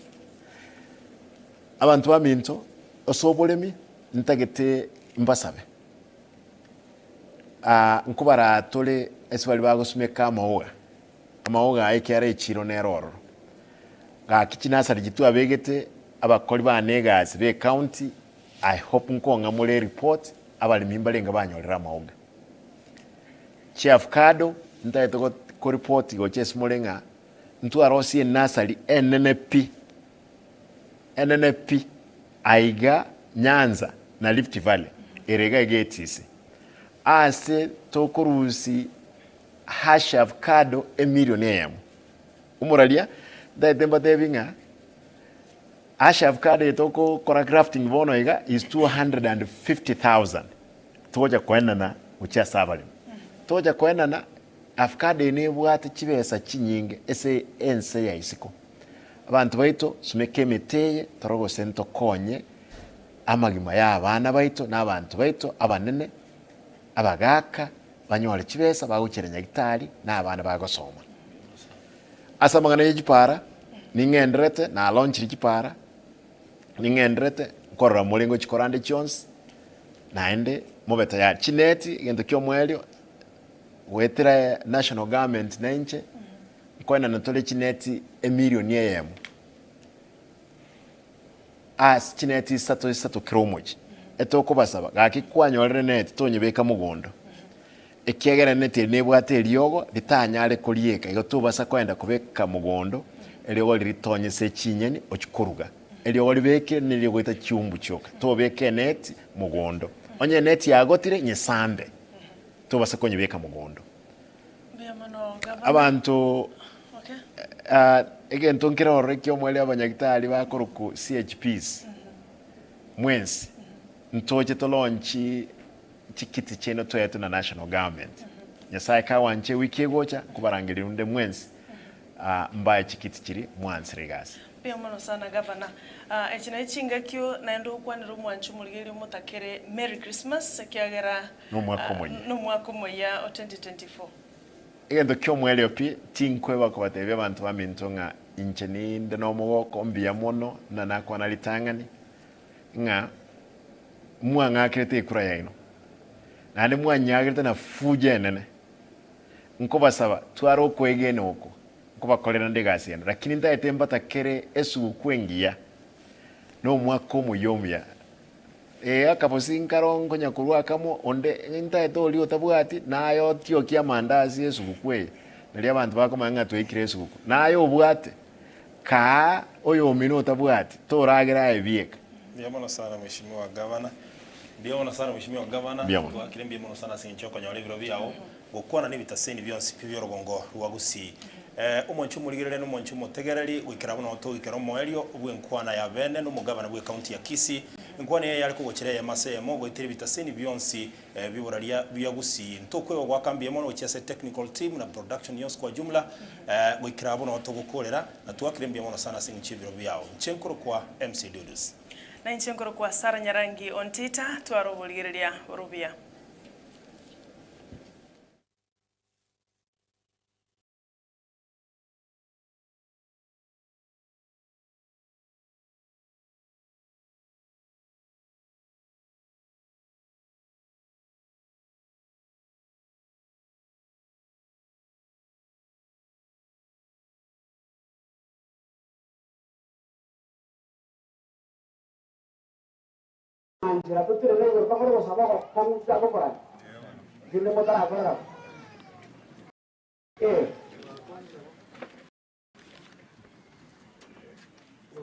Abanto baminto, ase oboremi, ntagete mbasabe, nkobaraa tore ase baria bagosumeka amauga, amauga aya ekiara echiro nere ororo. Gaki chinasari chi twabegete abakori bane egasi be ecounty, I hope nkong'a more ereport, abaremi mbarenge banyorire amauga. Chiavocado, ntagete go koripoti gocha ase more ng'a ntwarosie enasari enene pi, enene pi, aiga Nyanza na Rift Valley, ere iga iga etisi, ase tokorusia hash avocado emilion eyemo. Omoraria, ntagete mbatebi ng'a hash avocado eye tokokora grafting bono iga is 250,000 togocha koenana gochia ase abaremi. Togocha koenana avocado eye nebwate chibesa chinyinge ase ense ya isiko. Abanto baito sumeka emete eye tore gose ntokonye amagima ya abana baito na abanto baito abanene, abagaka banyore chibesa bagochiera nyagitari na abana bagosoma. Ase amang'ana ye chipara, ning'enderete nalaunchire chipara, ning'enderete nkorora more ngochikora ande chionsi, naende mobe tayari. Chineti egento kia omoerio, goetera national government na inche, nkoenana tore chineti emilioni eyemo, ase chineti isato isato kera omochie, etokobasaba gaki kwanyorire neti tonyebeka mogondo, ekiagera neti eri nebwate eriogo ritanyare korieka igo tobasa koenda kobeka mogondo, eriogo riria ritonyese chinyeni ochie koruga. Eriogo ribekire nerio goita chiumbu chioka, tobeka eneti mogondo. Onye eneti yagotire nyesambe, tobasa konyebeka mogondo. Mbuya mono gavana. Abanto Okay. ah, egento nkere ororo ekiomweri abanyagitari bakorokwa CHPs mwensi ntoche tolonchi chikiti chiaino toetwe na national government. Nyasaye kawanche ewiki egocha nkobarangeria onde mwensi ah, mbae chikiti chiria mwansire egasi. Mbuya mono sana gavana. Ah, echi naye chingakio naende ogokwanera omwancho omorigereria omotakere Merry Christmas ekiagera Nomwaka omoyia. nomwaka omoyia o 2024. Egento ki'omoerio pi, tinkweba kobatebia abanto baminto ng'a inche ninde nomogoko mbuya mono buna nakwana ritang'ani, ng'a mwang'akerete ekura yaino, naende mwanyiagerete na fujo enene. Nkobasaba tware okwegena oko, nkobakorera nde egasi ende, lakini ntagete mbatakere esuguku engiya, na omwaka omuya omuya. Ee, akabosi nkaro nkonya korwa akamo, onde ntaete oria otabwati, naye otiokie amandasi y'esuguku eye, nario abanto bakomanya ng'a twaikire esuguku. Naye obwate, kaa oyomino otabwati, toragera aye bieka. Mbuya mono sana mheshimiwa gavana. Mbuya mono sana mheshimiwa gavana. Mbuya mono. Twakire mbuya mono sana ase eng'encho yokonyora ebiro biao Gokwana nebitaseni bionsi pi bi'orogongo rwa Gusii. Omonche omorigereria na omonche omotegereri, goikera buna otogoikera omoerio bw'enkwana ya bene nomogabana bw'ecounty ya Kisii. Enkwana eye yare kogochera eyemo ase eyemo goetera ebitaseni bionsi bi'oboraria bia Gusii. Ntokweba goaka mbuya mono gochia ase technical team na production yonsi kwa jumla goikera abwo noo togokorera na twakire mbuya mono sana ase eng'encho y'ebiro biao. Inche nkorokwa MC Dudus. Na inche nkorokwa Sarah Nyarangi Ontita, tware oborigereria orubuya. Nchera totenene igoro tokore ogosaba ogokong'u titari gokorania, rende motarakorera bo. Ee.